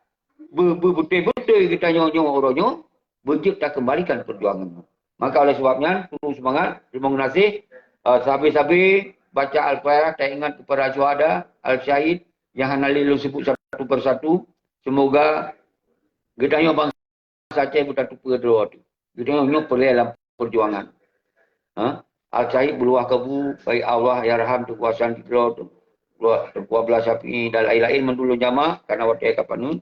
be-, be-, beutôi-beutôi geutanyoe nyoe uroe nyoe beujeuet takeumbalikan perjuangan nyoe. Maka oleh sebab nyan, kuru seumangat, terima kasih. Eh, sabe-sabe baca Al-Fatihah, taingat kepada syuhada, al-syahid, nyang hana lé lôn sebut satu persatu. Semoga geutanyoe bansa Aceh beutateupeue droe teuh. Geutanyoe nyoe peureulée lam perjuangan. Ha? Al-syahid beuluwah kabu, baik Allah yarham teuh kuasa di droe teuh. Teungku Abdullah Syafi'i dan lain-lain mandum lôn jamak karena watèe ka paneuk.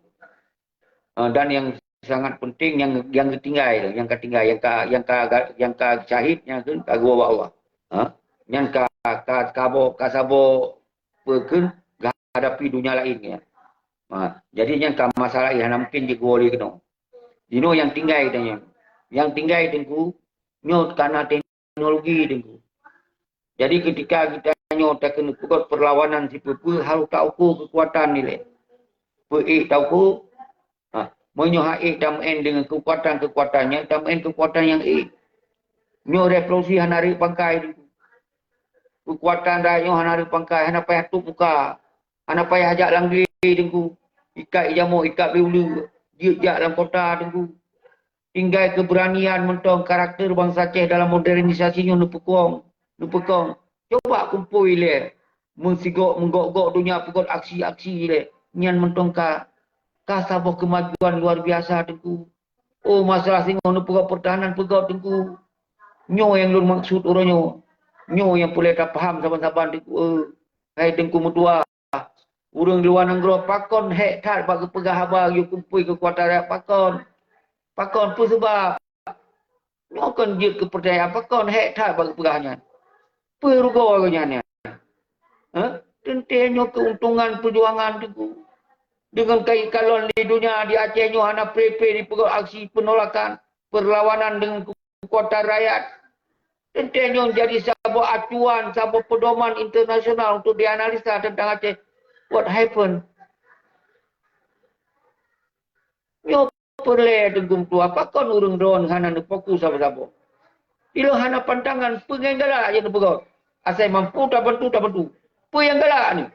Ah, dan nyang sangat penting nyang, nyang geutinggai, nyang ka tinggai, nyang ka, nyang ka, nyang ka syahid, nyang ka geuwoe bak Allah. Ha? Nyan ka, ka, ka bo-, ka saboh peue kheun geuhadapi dunia laén nyan. Ha, jadi nyan ka masalah nyang hana mungken jigeuwoe lé keunoe. Jinoe nyang tinggai tanyoe. Nyang tinggai Teungku, nyoe kana teknologi Teungku. Jadi ketika geutanyoe takeuneuk peugöt perlawanan sipeue-peue harôh taukur keukuatan ilèe. Peue ék taukur? Ha, meunyoe han ék tameu'en deungon keukuatan-keukuatan nyan, tameu'en keukuatan nyang ék. Nyoe revolusi hana rhöt pangkai Teungku. Keukuatan rakyat nyoe hana rhöt pangkai, hana payah tuek muka, hana payah jak lam glé Teungku. Ikat ié jamok, ikat bèe uleue, jeuet jak lam kota Teungku. Tinggai keubeuranian mantong karakter bansa Aceh dalam modernisasi nyoe neupeukong, neupeukong. Coba kumpôi lé meusigok meugok-gok donya peugöt aksi-aksi lé. Nyan mantong ka, ka saboh keumajuan luar biasa Teungku. Oh, masalah singoh neupeugöt peurtahanan peugöt Teungku. Nyoe nyang lôn maksud uroe nyoe. Nyoe nyang peureulèe tapaham saban-saban Teungku, eh. Hai Teungku meutuah, ureueng luwa nanggroe pakon hék that bak geupeugah haba geuyue kumpôi keukuatan rakyat pakon? Pakon? Peue seubab? Nyoe kon jeuet keupeurcayaan pakon hék that bak geupeugah nyan. Peue rugoe geuh nyan nyan? Hah? Teuntèe nyoe keuntungan peujuangan Teungku. Deungon kai kalon di donya di Aceh nyoe hana pré-pré jipeugöt aksi peunolakan, peurlawanan deungon keukuatan rakyat. Teuntèe nyoe jadi saboh acuan, saboh peudoman internasional untuk dianalisa teuntang Aceh. What happened? Nyoe peureulèe Teungku meutuah, pakon ureueng droeneuh hana neufokus saboh-saboh. Ilôn hana pantangan peue nyang galak jeuet neupeugöt. Asai mampu tabantu, tabantu. Peue nyang galak nyoe?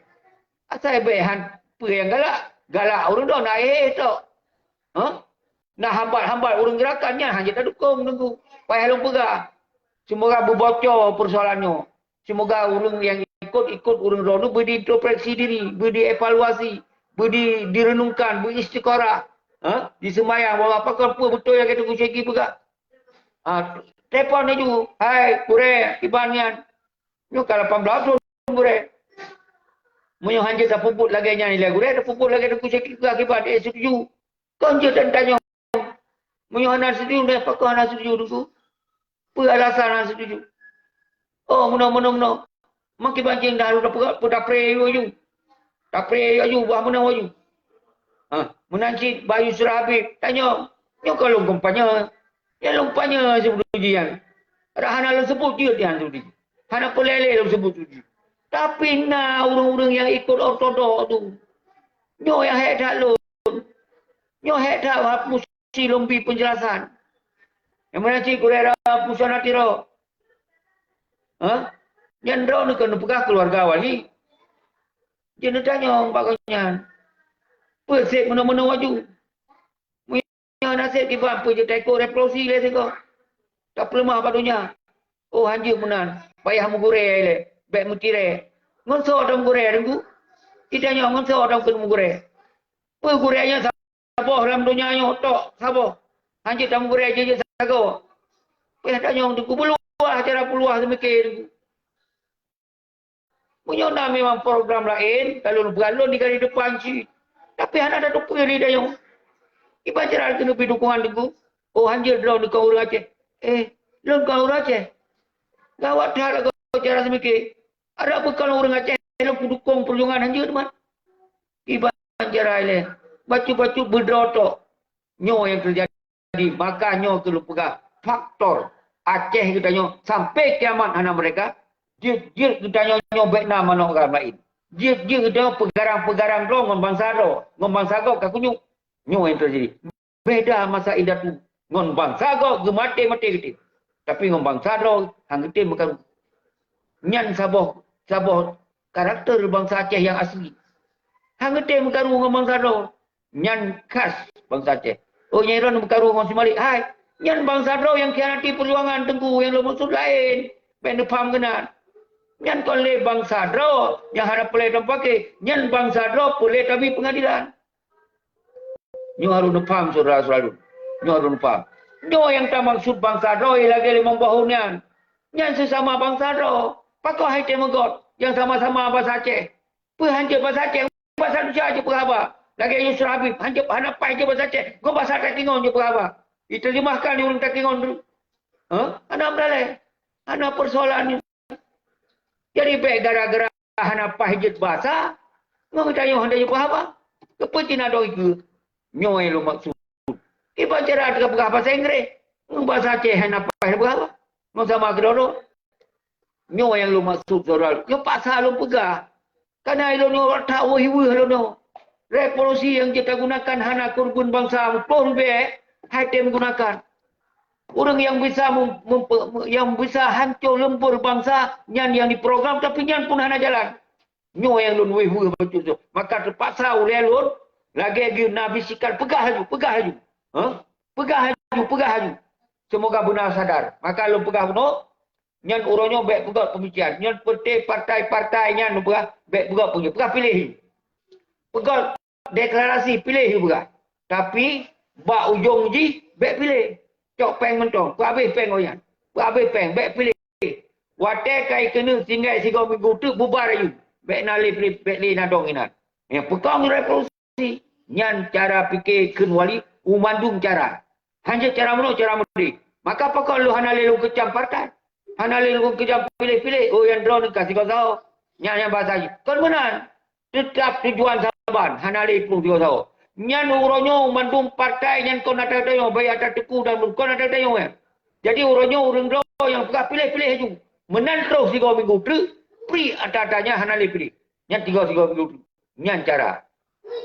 Asai bèk han peue nyang galak. Galak ureueng droeneuh na éh tok. Hah? Na hambat-hambat ureueng geurakan nyan hana jeuet tadukong Teungku. Payah lôn peugah. Seumoga beuboco peusoalan nyoe. Seumoga ureueng nyang ikot-ikot ureueng droeneuh beu diintrospeksi diri, beu dievaluasi, beu di, direunungkan, beu istikharah. Ha? Diseumayang bahwa pakon peue beutôi nyang ka Teungku Syeki peugah. Ha, telepon laju, "Hai, gurèe, kiban nyan." Nyoe ka lapan belas thôn gurèe. Meunyoe han jeuet tapeubuet lagèe nyan ilèe gurèe, tapeubuet lagèe Teungku Syeki peugah kiban, eh, setuju. Kon jeuet dan tanyong. Meunyoe hana setuju, dan pakon hana setuju Teungku? Peue alasan hana setuju? Oh, meunoe, meunoe, meunoe. Makin banci dah lôn peugah, peue tapré laju. Tapré laju, bah meunoe laju. Ha, meunan cit bak Yusra Habib, tanyong. Nyoe ka lôn kampanye. Ya lôn kampanye seubeutôi jih nyan. Rak hana lôn seubut jeuet nyan seubeutôi jih. Hana peureulèe lôn seubut jeuet. Tapi na ureueng-ureueng nyang ikot ortodok tu. Nyoe nyang hék that lôn. Nyoe hék that hapus si lôn bi peunjelasan. Nyang meunan cit gurèe Rabu Pusat Natiro. Hah? Nyan droeneuh keuneuk peugah keuluwarga wali. Jeuet neutanyong bak gobnyan. Peue sép meunoe-meunoe laju? Meunyoe na sép kiban peue jeuet taikot revolusi lé sigoe. Tapeuleumah bak donya. Oh, han jeuet meunan. Payah meugurèe ilèe. Bèk meutirèe. Ngon soe tameugurèe Teungku? Geutanyoe ngon soe takeuneuk meugurèe? Peue gurèe nyan saboh lam donya nyoe tok saboh. Han jeuet tameugurèe jeuet sagoe. Payah tanyong Teungku, peuluwah cara peuluwah seumiké Teungku. Meunyoe na memang program laén, ka lôn peugah lôn di garis depan cit. Tapi hana tateupeue lé tanyoe. Kiban cara keuneuk bri dukungan Teungku. Oh, han jeuet droeneuh kon ureueng Aceh. Eh, lôn kon ureueng Aceh. Gawat that lagoe cara seumiké. Adak bukon ureueng Aceh lôn peudukong peujuangan han jeuet teuma. Kiban cara ilèe. Bacut-bacut beudroe tok. Nyoe nyang teujadi. Maka nyoe keuh lôn peugah faktor Aceh geutanyoe sampai kiamat hana meurdeka. Jeuet-jeuet geutanyoe nyoe bèk na manok agam laén. Jeuet-jeuet geutanyoe peugarang-peugarang droe ngon bansa droe, ngon bansa gob ka kunyueng. Nyoe nyang teujadi. Beda masa indatu ngon bansa gob geumaté-maté geutem. Tapi ngon bansa droe han geutem meukaru. Nyan saboh, saboh karakter bansa Aceh nyang asli. Han geutem meukaru ngon bansa droe. Nyan khas bansa Aceh. Oh, nyang droeneuh meukaru ngon si Malik. Hai, nyan bansa droe nyang khianati peujuangan Teungku nyang lôn maksud laén. Bèk neupham keunan. Nyan kon lé bansa droe nyang hana peureulèe tamupaké. Nyan bansa droe peureulèe tabi peungadilan. Nyoe harôh neupham, syedara-syedara lôn. Nyoe harôh neupham. Nyoe nyang tamaksud bansa droe lagèe limong boh nyan. Nyan seusama bansa droe. Pakon han tém meugot nyang sama-sama bansa Aceh. Peue hanjeuet basa Aceh? Basa Indonesia jeuet peugah haba. Lagèe Yusra Habib, hanjeuet, hana paih jeuet basa Aceh. Ngon basa Takengon jeuet peugah haba. Diterjemahkan lé ureueng Takengon tu. Hah? Hana meudalèh. Hana persoalan nyoe. Jadi bèk gara-gara hana paih jeuet basa, ngon geutanyoe hana jeuet peugah haba. Keupeue cit na dong ikeue? Nyoe nyang lôn maksud. Kiban cara teuka peugah basa Inggréh, ngon basa Aceh hana paih peugah haba. Ngon sama keudroe-droe. Nyoe nyang lôn maksud, syedara. Nyoe paksa lôn peugah. Kana ilôn nyoe rot that weueh-weueh lôn nyoe. Revolusi nyang jeuet tagunakan hana keureubeuen bansa, muplôh ribèe, hai tem gunakan. Ureueng nyang bisa mem-, mem-, nyang bisa hanco leumbor bansa, nyan nyang diprogram, tapi nyan pun hana jalan. Nyoe nyang lôn weueh-weueh bacut tu. Maka teupaksa ulèe lôn, lagèe geuh na bisikan, "Peugah laju, peugah laju. Hah? Peugah laju, peugah laju. Seumoga beuna sadar." Maka lôn peugah bunoe, nyan uroe nyoe bèk peugöt peumikiran. Nyan peuté partai-partai nyan lôn peugah, bèk peugöt peumikiran. Peugah piléh. Peugöt deklarasi piléh peugah. Tapi, bak ujong jih, bèk piléh. Cok péng mantong, peuhabéh péng awaknyan. Peuhabéh péng, bèk piléh. Watèe ka ikeuneuk tinggai sigoe minggu teuk bubar ayue. Bèk na lé, bèk lé na dong inan. Nyang peukong revolusi, nyan cara pike kheun wali u mandum cara. Hanjeuet cara meunoe, cara meudeh. Maka pakon lôn hana lé lôn keucam partai. Hana lé lôn keucam piléh-piléh. Oh, nyang droeneuh ka sigoe saho. Nyan nyang basa jih. Kon meunan. Teutap tujuan saban, hana lé plueng sigoe saho. Nyan uroe nyoe mandum partai nyan kon ata geutanyoe, baik ata Teungku dan Meuruku kon ata geutanyoe nyan. Jadi uroe nyoe ureueng droe nyang peugah piléh-piléh laju. Meunan troh sigoe minggu treuk, pri ata-ata nyan hana lé piléh. Nyan tiga sigoe minggu treuk. Nyan cara.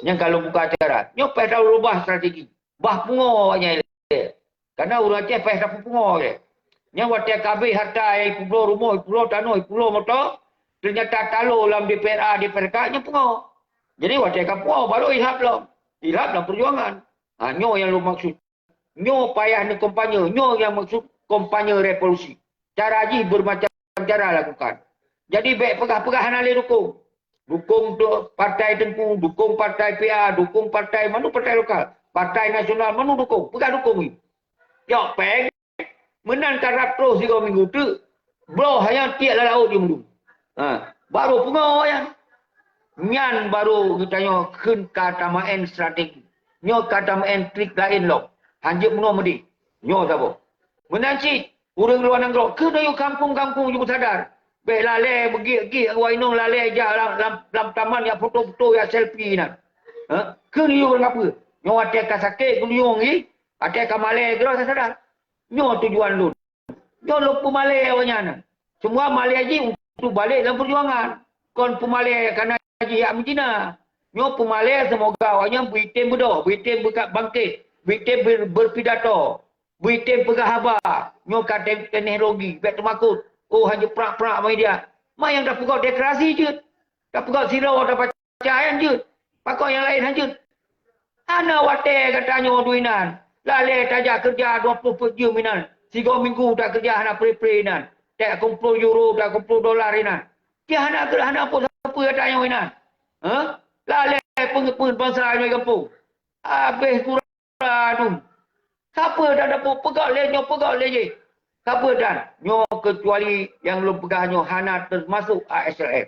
Nyan ka lôn buka cara. Nyoe payah tareubah strategi. Bah pungo awaknyan ilèe. Karena ureueng Aceh payah tapeupungo ilèe. Nyan watèe ka abéh harta nyang ipeubloe rumoh, ipeubloe tanoh, ipeubloe moto, teunyata talo lam D P R A, D P R K, nyan pungo. Jadi watèe ka pungo, baru ilhab lom. Ilhab lam peujuangan. Ha, nyoe nyang lôn maksud. Nyoe payah neukompanye, nyoe nyang maksud kompanye revolusi. Cara jih bermacam cara lakukan. Jadi bèk peugah-peugah hana lé dukung. Dukung tu partai Teungku, dukung partai P A, dukung partai, manoe partai lokal, partai nasional, manoe dukung, peugah dukung jih. Cok péng, meunan ka rab troh sigoe minggu teuk, bloe ayam tiek lam laôt jih mandum. Ha, baru pungo nyan. Nyan baru geutanyoe kheun ka tameu'en strategi. Nyoe ka tameu'en trik laén lom. Hanjeuet meunoe meudeh. Nyoe saboh. Meunan cit, ureueng luwa nanggroe, kheun ayue kampung-kampung jeuet meusadar. Bèk lalè beugiek-giek, awak inong lalè jak lam, lam, lam taman jak foto-foto, jak selfie nyan. Ha? Kheun ayue ureueng kapeue? Nyoe watèe ka sakét geuyue jih, watèe ka malèe keudroe tasadar. Nyoe tujuan lôn. Nyoe lôn peumalèe awaknyan. Semua malèe jih untuk balek lam peujuangan. Kon peumalèe kana jih jak meuzina. Nyoe peumalèe seumoga awaknyan beuitem beudôh, beuitem beuka-, bangkét, beuitem ber-, berpidato, beuitem peugah haba. Nyoe ka te-, teknologi, bèk teumakot. Oh, hana prak-prak media. Ma nyang tapeugöt deklarasi jeuet. Tapeugöt sidroe, tapaca nyan jeuet. Pakon nyang laén hana jeuet. Hana watèe gata nyoe dum inan. Lalè tajak keureuja dua ploh peuet jeuem inan. Sigoe minggu takeureuja hana pre-pre inan. Takumpul euro, takumpul dolar inan. Dia hana keu-, hana peue-peue gata nyoe inan. Hah? Lalè peungeut-peungeut bansa nyoe gampông. Habéh kura dum. Sapeue dan dapur peugöt lé nyoe, peugöt lé jih. Sapeue dan nyoe, kecuali nyang lôn peugah nyoe hana teumasok A S L F.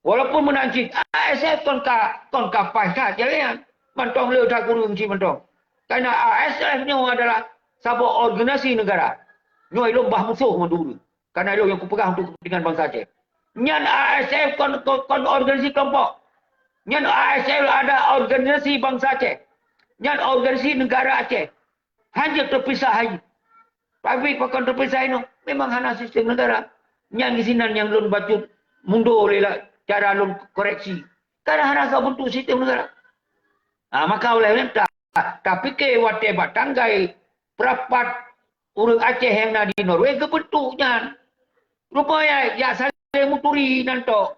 Walaupun meunan cit, A S F kon ka, kon ka paih that jalan nyan. Mantong le that kureueng cit mantong. Karena A S F nyoe adalah saboh organisasi negara. Nyoe lôn bah musoh ngon dulu. Karena lôn nyang kupeugah untuk kepentingan bansa Aceh. Nyan A S F kon, kon, kon organisasi kelompok. Nyan A S F ada organisasi bansa Aceh. Nyan organisasi negara Aceh. Hana teupisah lagi. Tapi pakon teupisah inoe, memang hana sistem negara. Nyan di sinan nyang lôn bacut mundur lé lah cara lôn koreksi. Karena hana soe bentuk sistem negara. Ha, maka oleh nyan ta-, tapike watèe bak tanggai peurapat ureueng Aceh nyang na di Norway geubentuk nyan. Rupanya jak saléng meuturi nan tok.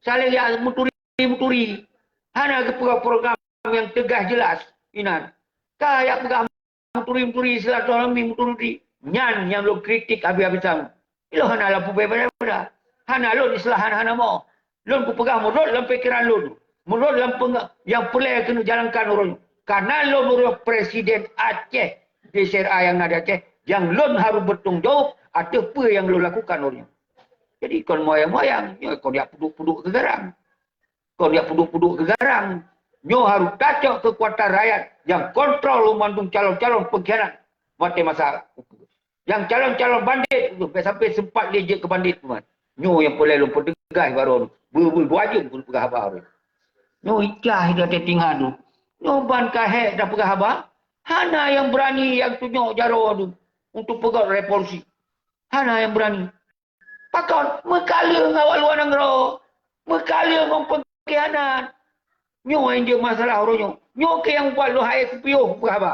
Saléng jak meuturi-meuturi. Hana geupeugah program nyang tegas jelas inan. Ka jak peugah meuturi-meuturi, silaturahmi meuturi. Nyan nyang lôn kritik habis-habisan. Ilôn hana lam peubeda-beda. Hana lôn istilah hana-hana mo. Lôn kupeugah meunurot lam pikeran lôn. Meunurot lam peng-, nyang peureulèe keuneuk jalankan uroe nyoe. Karena lôn uroe presiden Aceh, di S R A nyang na di Aceh, nyang lôn harôh beutanggung jaweueb ateueh peue nyang lôn lakukan uroe nyoe. Jadi, kon moyang-moyang, nyoe kon jak peuduek-peuduek keu garang. Kon jak peuduek-peuduek keu garang. Nyoe harôh tacok keukuatan rakyat nyang kontrol mandum calon-calon peungkhianat maté masa. Nyang calon-calon bandét, bèk sampai seumpat lé jeuet keu bandét teuma. Nyoe nyang peureulèe lôn peuteugah baroe, beu-, beu-, beuwajéb keu peugah haba. Nyoe icah di ateueh teungoh tu. Nyoe ban ka hék tapeugah haba, hana nyang beurani nyang tunyok jaroe tu untuk peugöt revolusi. Hana nyang beurani. Pakon? Meukaleueng awak luwa nanggroe. Meukaleueng ngon peungkhianat. Nyoe nyang jeuet masalah uroe nyoe. Nyoe keuh nyang buet lôn hana kupiôh peugah haba.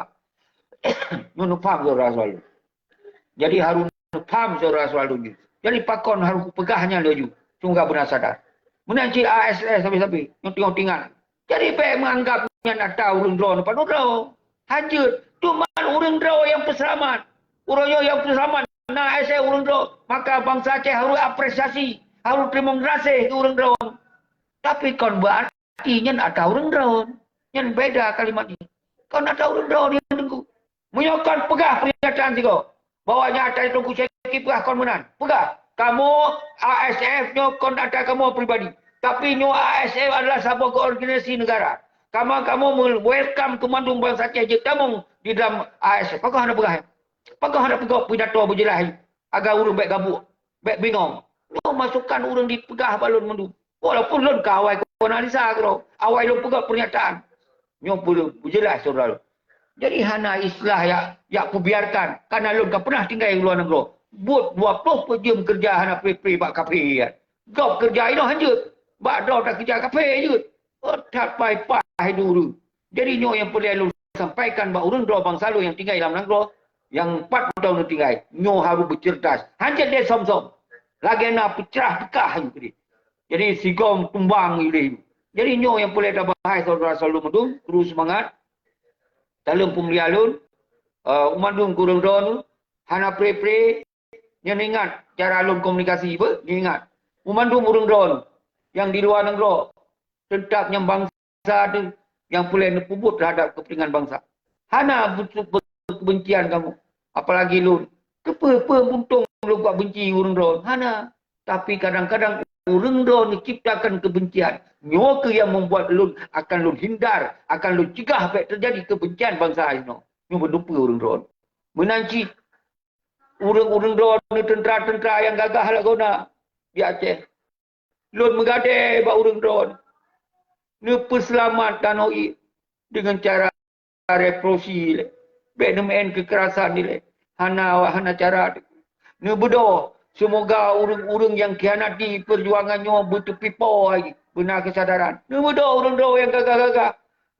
Nyoe neupaham syedara selalu. Jadi harôh neupaham syedara selalu nyoe. Jadi pakon harôh kupeugah nyan laju. Semoga beuna sadar. Meunan cit A S F sabe-sabe. Nyoe teungoh teuingat. Jadi bèk meuanggap nyan atra ureueng droeneuh padub droe. Hanjeuet, cuman ureueng droe nyang peuseulamat. Uroe nyoe nyang peuseulamat na A S F ureueng droe, maka bansa Aceh harôh apresiasi, harôh teurimong gaséh keu ureueng droe. Tapi kon beuarti nyan atra ureueng droe. Nyan beda kalimat nyan. Kon atra ureueng droe nyan teungku. Meunyoe kon peugah pernyataan sigoe, bahwa nyang atra Teungku Syekh peugah kon meunan. Peugah, kamoe A S F nyoe kon atra kamoe pribadi, tapi nyoe A S F adalah saboh organisasi negara. Kamoe, kamoe me-welcome keu mandum bansa Aceh jeuet tamong di dalam A S F. Pakon hana peugah? Pakon hana peugah pidato beujeulaih? Agar ureueng bèk gabuek, bèk bingong. Nyoe masukan ureueng dipeugah bak lôn mandum. Walaupun lôn ka awai kon analisa keudroe, awai lôn peugah pernyataan. Nyoe peujeulaih syedara lôn. Jadi hana istilah yak, yak kubiarkan, karena lôn ka pernah tinggai u luwa nanggroe. Buet dua ploh peuet jeuem keureuja hana pré-pré bak kafé. Gob keureuja inoe hanjeuet, bak droe takeureuja kafé jeuet. Oh, that pai-pai dulu. Jadi nyoe nyang peureulèe lôn sampaikan bak ureueng droe bansa lôn nyang tinggai lam nanggroe, nyang pat peuet thôn tinggai. Nyoe harôh beuceureudas. Hanjeuet lé som-som. Lagèe na peucrah peukah nyoe keudeh. Jadi sigom tumbang ilèe. Jadi nyoe nyang peureulèe tabahai syedara selalu mandum, terus seumangat. Saleuem peumulia lôn, eh, u mandum keu ureueng droeneuh, hana pré-pré, nyan ingat cara lôn komunikasi beuh, nyan ingat. U mandum ureueng droeneuh nyang di luwa nanggroe, teutap nyang bansa teuh nyang peureulèe neupeubuet teuhadap keupeuntingan bansa. Hana beutôi keubencian kamoe, apalagi lôn. Keupeue-peue muntông lôn kubenci ureueng droeneuh? Hana. Tapi kadang-kadang ureueng droeneuh neuciptakan keubencian. Nyoe keuh nyang membuat lôn akan lôn hindar, akan lôn cegah bèk teujadi keubencian bansa inoe. Nyoe beutôi ureueng droeneuh. Meunan cit ureueng-ureueng droeneuh, teuntra-teuntra nyang gagah lagoena di Aceh. Lôn meugadée bak ureueng droeneuh neupeuseulamat tanoh ié deungon cara revolusi ilèe. Bèk neumeu'en keukerasan ilèe. Hana, hana cara. Neubeudoh, seumoga ureueng-ureueng nyang khianati peujuangan nyoe beuteupipo lagi, beuna keusadaran. Neubeudoh ureueng droe nyang gagah-gagah.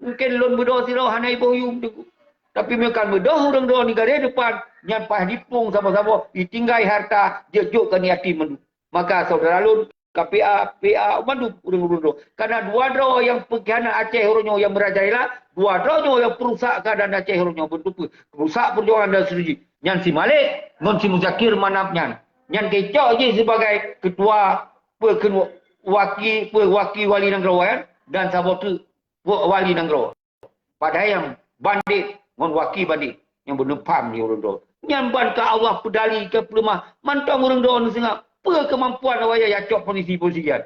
Mungken lôn beudoh sidroe hana iboh yuem teungku. Tapi meunyoe ka beudoh ureueng droe di garéh depan, nyan paih jiplueng saboh-saboh, jitinggai hareuta, jeuet jok keu aneuk yatim mandum. Maka syedara lôn, ka P A, P A mandum ureueng-ureueng droe. Karena dua droe nyang peukhianat Aceh uroe nyoe nyang meurajalela, dua droe nyoe nyang peurusak keuadaan Aceh uroe nyoe, beuteupeue, peurusak peujuangan dan strategi. Nyan si Malek ngon si Muzakir Manaf nyan. Nyan geucok jih sibagai keutua, peue kheun, waki, peue, waki wali nanggroe nyan, dan saboh teuk wali nanggroe. Padahai nyang bandét ngon waki bandét nyang beuneupham lé ureueng droe. Nyan ban ka Allah peudali keu peuleumah mantong ureueng droe neuseungab. Peue keumampuan awaknyan jak cok polisi-polisi nyan?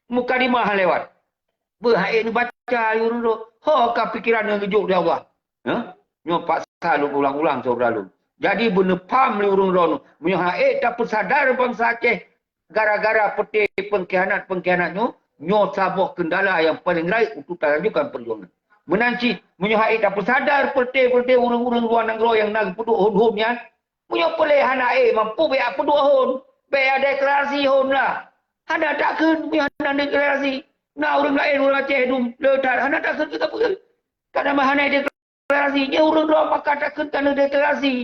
Mukadimah lewat. Beuhai neubaca lé ureueng droe. Ho ka pikeran nyang geujok lé Allah. Hah? Nyoe paksa lôn ulang-ulang syedara lôn. Jadi beuneupham lé ureueng droe nyoe. Meunyoe hana tapeusadar bansa Aceh, gara-gara peuté peungkhianat-peungkhianat nyoe, nyoe saboh keundala nyang paleng rayeuk untuk talanjutkan peujuangan. Meunan cit, meunyoe hana tapeusadar peuté-peuté ureueng-ureueng luwa nanggroe nyang na geupeuduek hon-hon nyan, meunyoe peureulèe hana ék mampu bèk peuduek hon, bèk deklarasi hon lah. Hana takheun meunyoe hana deklarasi. Na ureueng laén ureueng Aceh dum le that hana takheun keu sapeue. Karena hana deklarasi. Deklarasi, nyoe ureueng droe maka takheun ka neudeklarasi.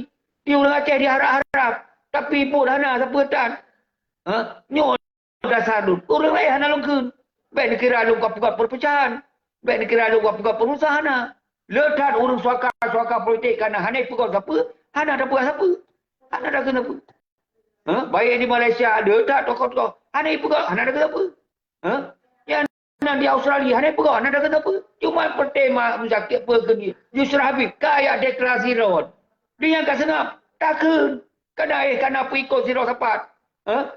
Di ureueng Aceh diharab-harab, tapi buet hana sapeue tan. Ha? Nyoe dasar lôn. Ureueng laén hana lôn kheun. Bèk neukira lôn ka peugöt peurpeucahan. Bèk neukira lôn ka peugöt peurusaha, hana. Le that ureueng suaka-suaka politik kana hana peugöt sapeue, hana tapeugah sapeue. Hana takheun sapeue. Ha? Baik di Malaysia, le that tokoh-tokoh hana peugöt, hana takheun sapeue. Ha? Nyang na di Australia, hana peugah, hana takheun sapeue. Cuma peureté ma-, Muzakir peue kheun jih. Yusra Habib, ka jak deklarasi droe. Di nyang ka seungab, takheun. Kana éh, kana peuikot sidroe sapat. Ha?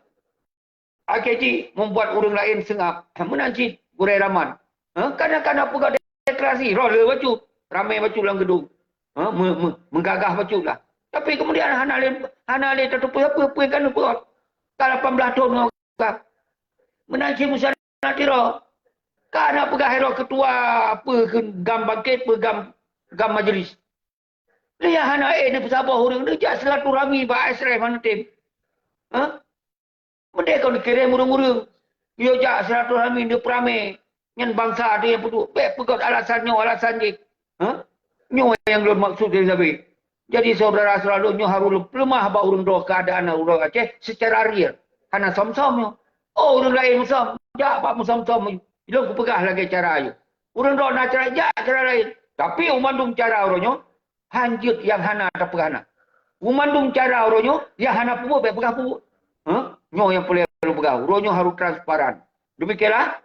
Akhé jih membuat ureuëng laén seungab. Meunan cit gurée raman. Ha? Kana-kana peugah deklarasi, roh le bacut, ramé bacut lam geudong. Ha? Me, me, meugagah bacut lah. Tapi kemudian hana le, hana le tateupeue peue-peue kan peugah. Ka lapan belas thon ngon ka. Meunan cit Musa Natiro. Kana peugah roh ketua peue keu gam bangkét, peue gam, gam majlis. Dia hana ék neupeusaboh ureuëng, dia jak silaturahmi bak S R F hana tem. Ha? Meudeh kon kirém ureuëng-ureuëng. Yo jak silaturahmi neupeuramé. Nyan bansa teuh nyang peuduek. Bék peugét alasan nyoe, alasan jih. Ha? Nyoe nyang lôn maksud dari sabe. Jadi saudara-saudara lôn nyoe harôh leumah bak ureuëng droe keuadaan ureuëng Aceh secara real. Hana som-som nyoe. Oh, ureuëng laén musom. Jak bak musom-som. Lôn kupeugah lagée cara ayue. Ureuëng droe na cara jak cara laén. Tapi u mandum cara uroe nyoe, hanjeuet nyang hana tapeugah na. U mandum cara uroe nyoe, nyang hana peubuet bék peugah peubuet. Ha? Nyoe nyang peureulée lôn peugah. Uroe nyoe harôh transparan. Demikianlah,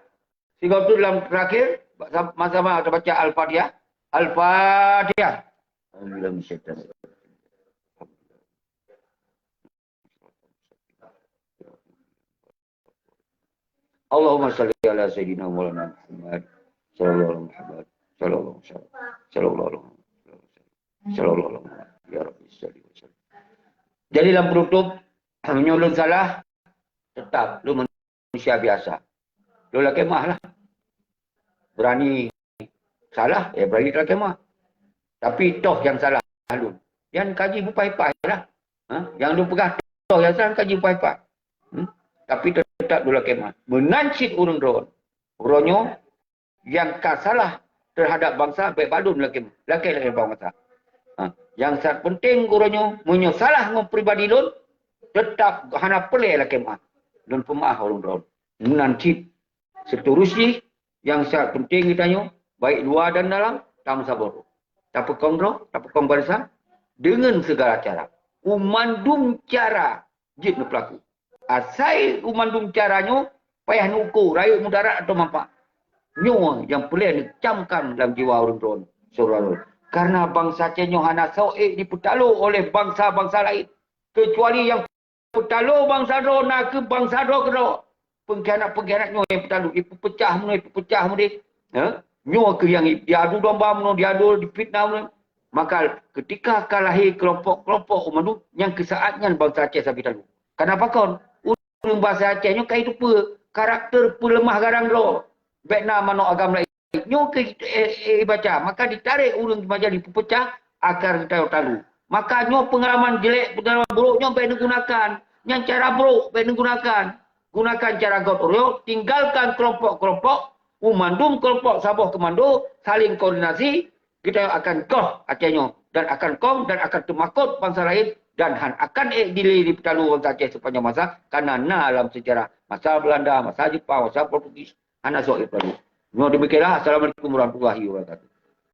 sigoe tu dalam terakhir, sama-sama kita baca Al-Fatihah. Al-Fatihah. Allahumma salli ala sayyidina Maulana Muhammad, sallallahu alaihi Muhammad, sallallahu alaihi wasallam, sallallahu alaihi wasallam, sallallahu alaihi Muhammad. Ya Rabbi, salli wa sallim. Jadi, lam penutup, meunyoe lôn salah, tetap lôn manusia biasa. Lôn lakée meuah lah. Berani salah, eh, berani lakée meuah. Tapi toh nyang salah lôn. Nyang kaji bupai-pai lah. Ha? Nyang lôn peugah toh nyang salah kaji bupai-pai. Hmm? Tapi tetap lôn lakée meuah. Meunan cit ureuëng droe. Uroe nyoe nyang ka salah terhadap bansa, bék bak lôn lakée, lakée lakée bansa. Ha, nyang sangat penting uroe nyoe, meunyoe salah ngon pribadi lôn, tetap hana peureulée lakée meuah. Lôn peumeuah ureuëng droe. Meunan cit. Seterusjih, nyang sangat penting geutanyoe, baik luwa dan dalam, tameusaboh. Tapeukong droe, tapeukong barisan, deungon segala cara. U mandum cara jeuet neupeulaku. Asai u mandum cara nyoe payah neuko rayeuk mudarat atau manfaat. Nyoe nyang peureulée neucamkan lam jiwa ureuëng droe, saudara. Karena bansa Aceh nyoe hana soe ék jipeutalo oleh bansa-bansa laén, kecuali nyang peutalo bansa droe na kheueh bansa droe keudroe. Pengkhianat-pengkhianat nyoe nyang peutalo, ipeupecah meunoe, ipeupecah mudeh. Ha? Nyoe kheueh nyang diadu domba meunoe, diadu difitnah meunoe. Maka ketika ka lahé kelompok-kelompok u mandum, nyang keu saát nyan bansa Aceh sabe talo. Kenapa kon? Ureuëng bansa Aceh nyoe ka jiteupeue karakter peuleumah garang droe. Bék na manok agam laén. Nyoe keu, eh, eh, baca. Maka ditarék ureuëng majelis peupecah agar geutanyoe talu. Maka nyoe peungalaman jelek, peungalaman buruk nyoe bék neugunakan. Nyang cara buruk bék neugunakan. Gunakan cara gotong royong, tinggalkan kelompok-kelompok, u mandum kelompok saboh keumando, saling koordinasi, geutanyoe akan koh Aceh nyoe dan akan kong dan akan teumakot bansa laén dan han akan ék dilé jipeutalo bansa Aceh sepanjang masa, karena na lam sejarah masa Belanda, masa Jepang, masa Portugis, hana soe jipeutalo. Nyoe demikianlah. Assalamualaikum warahmatullahi wabarakatuh.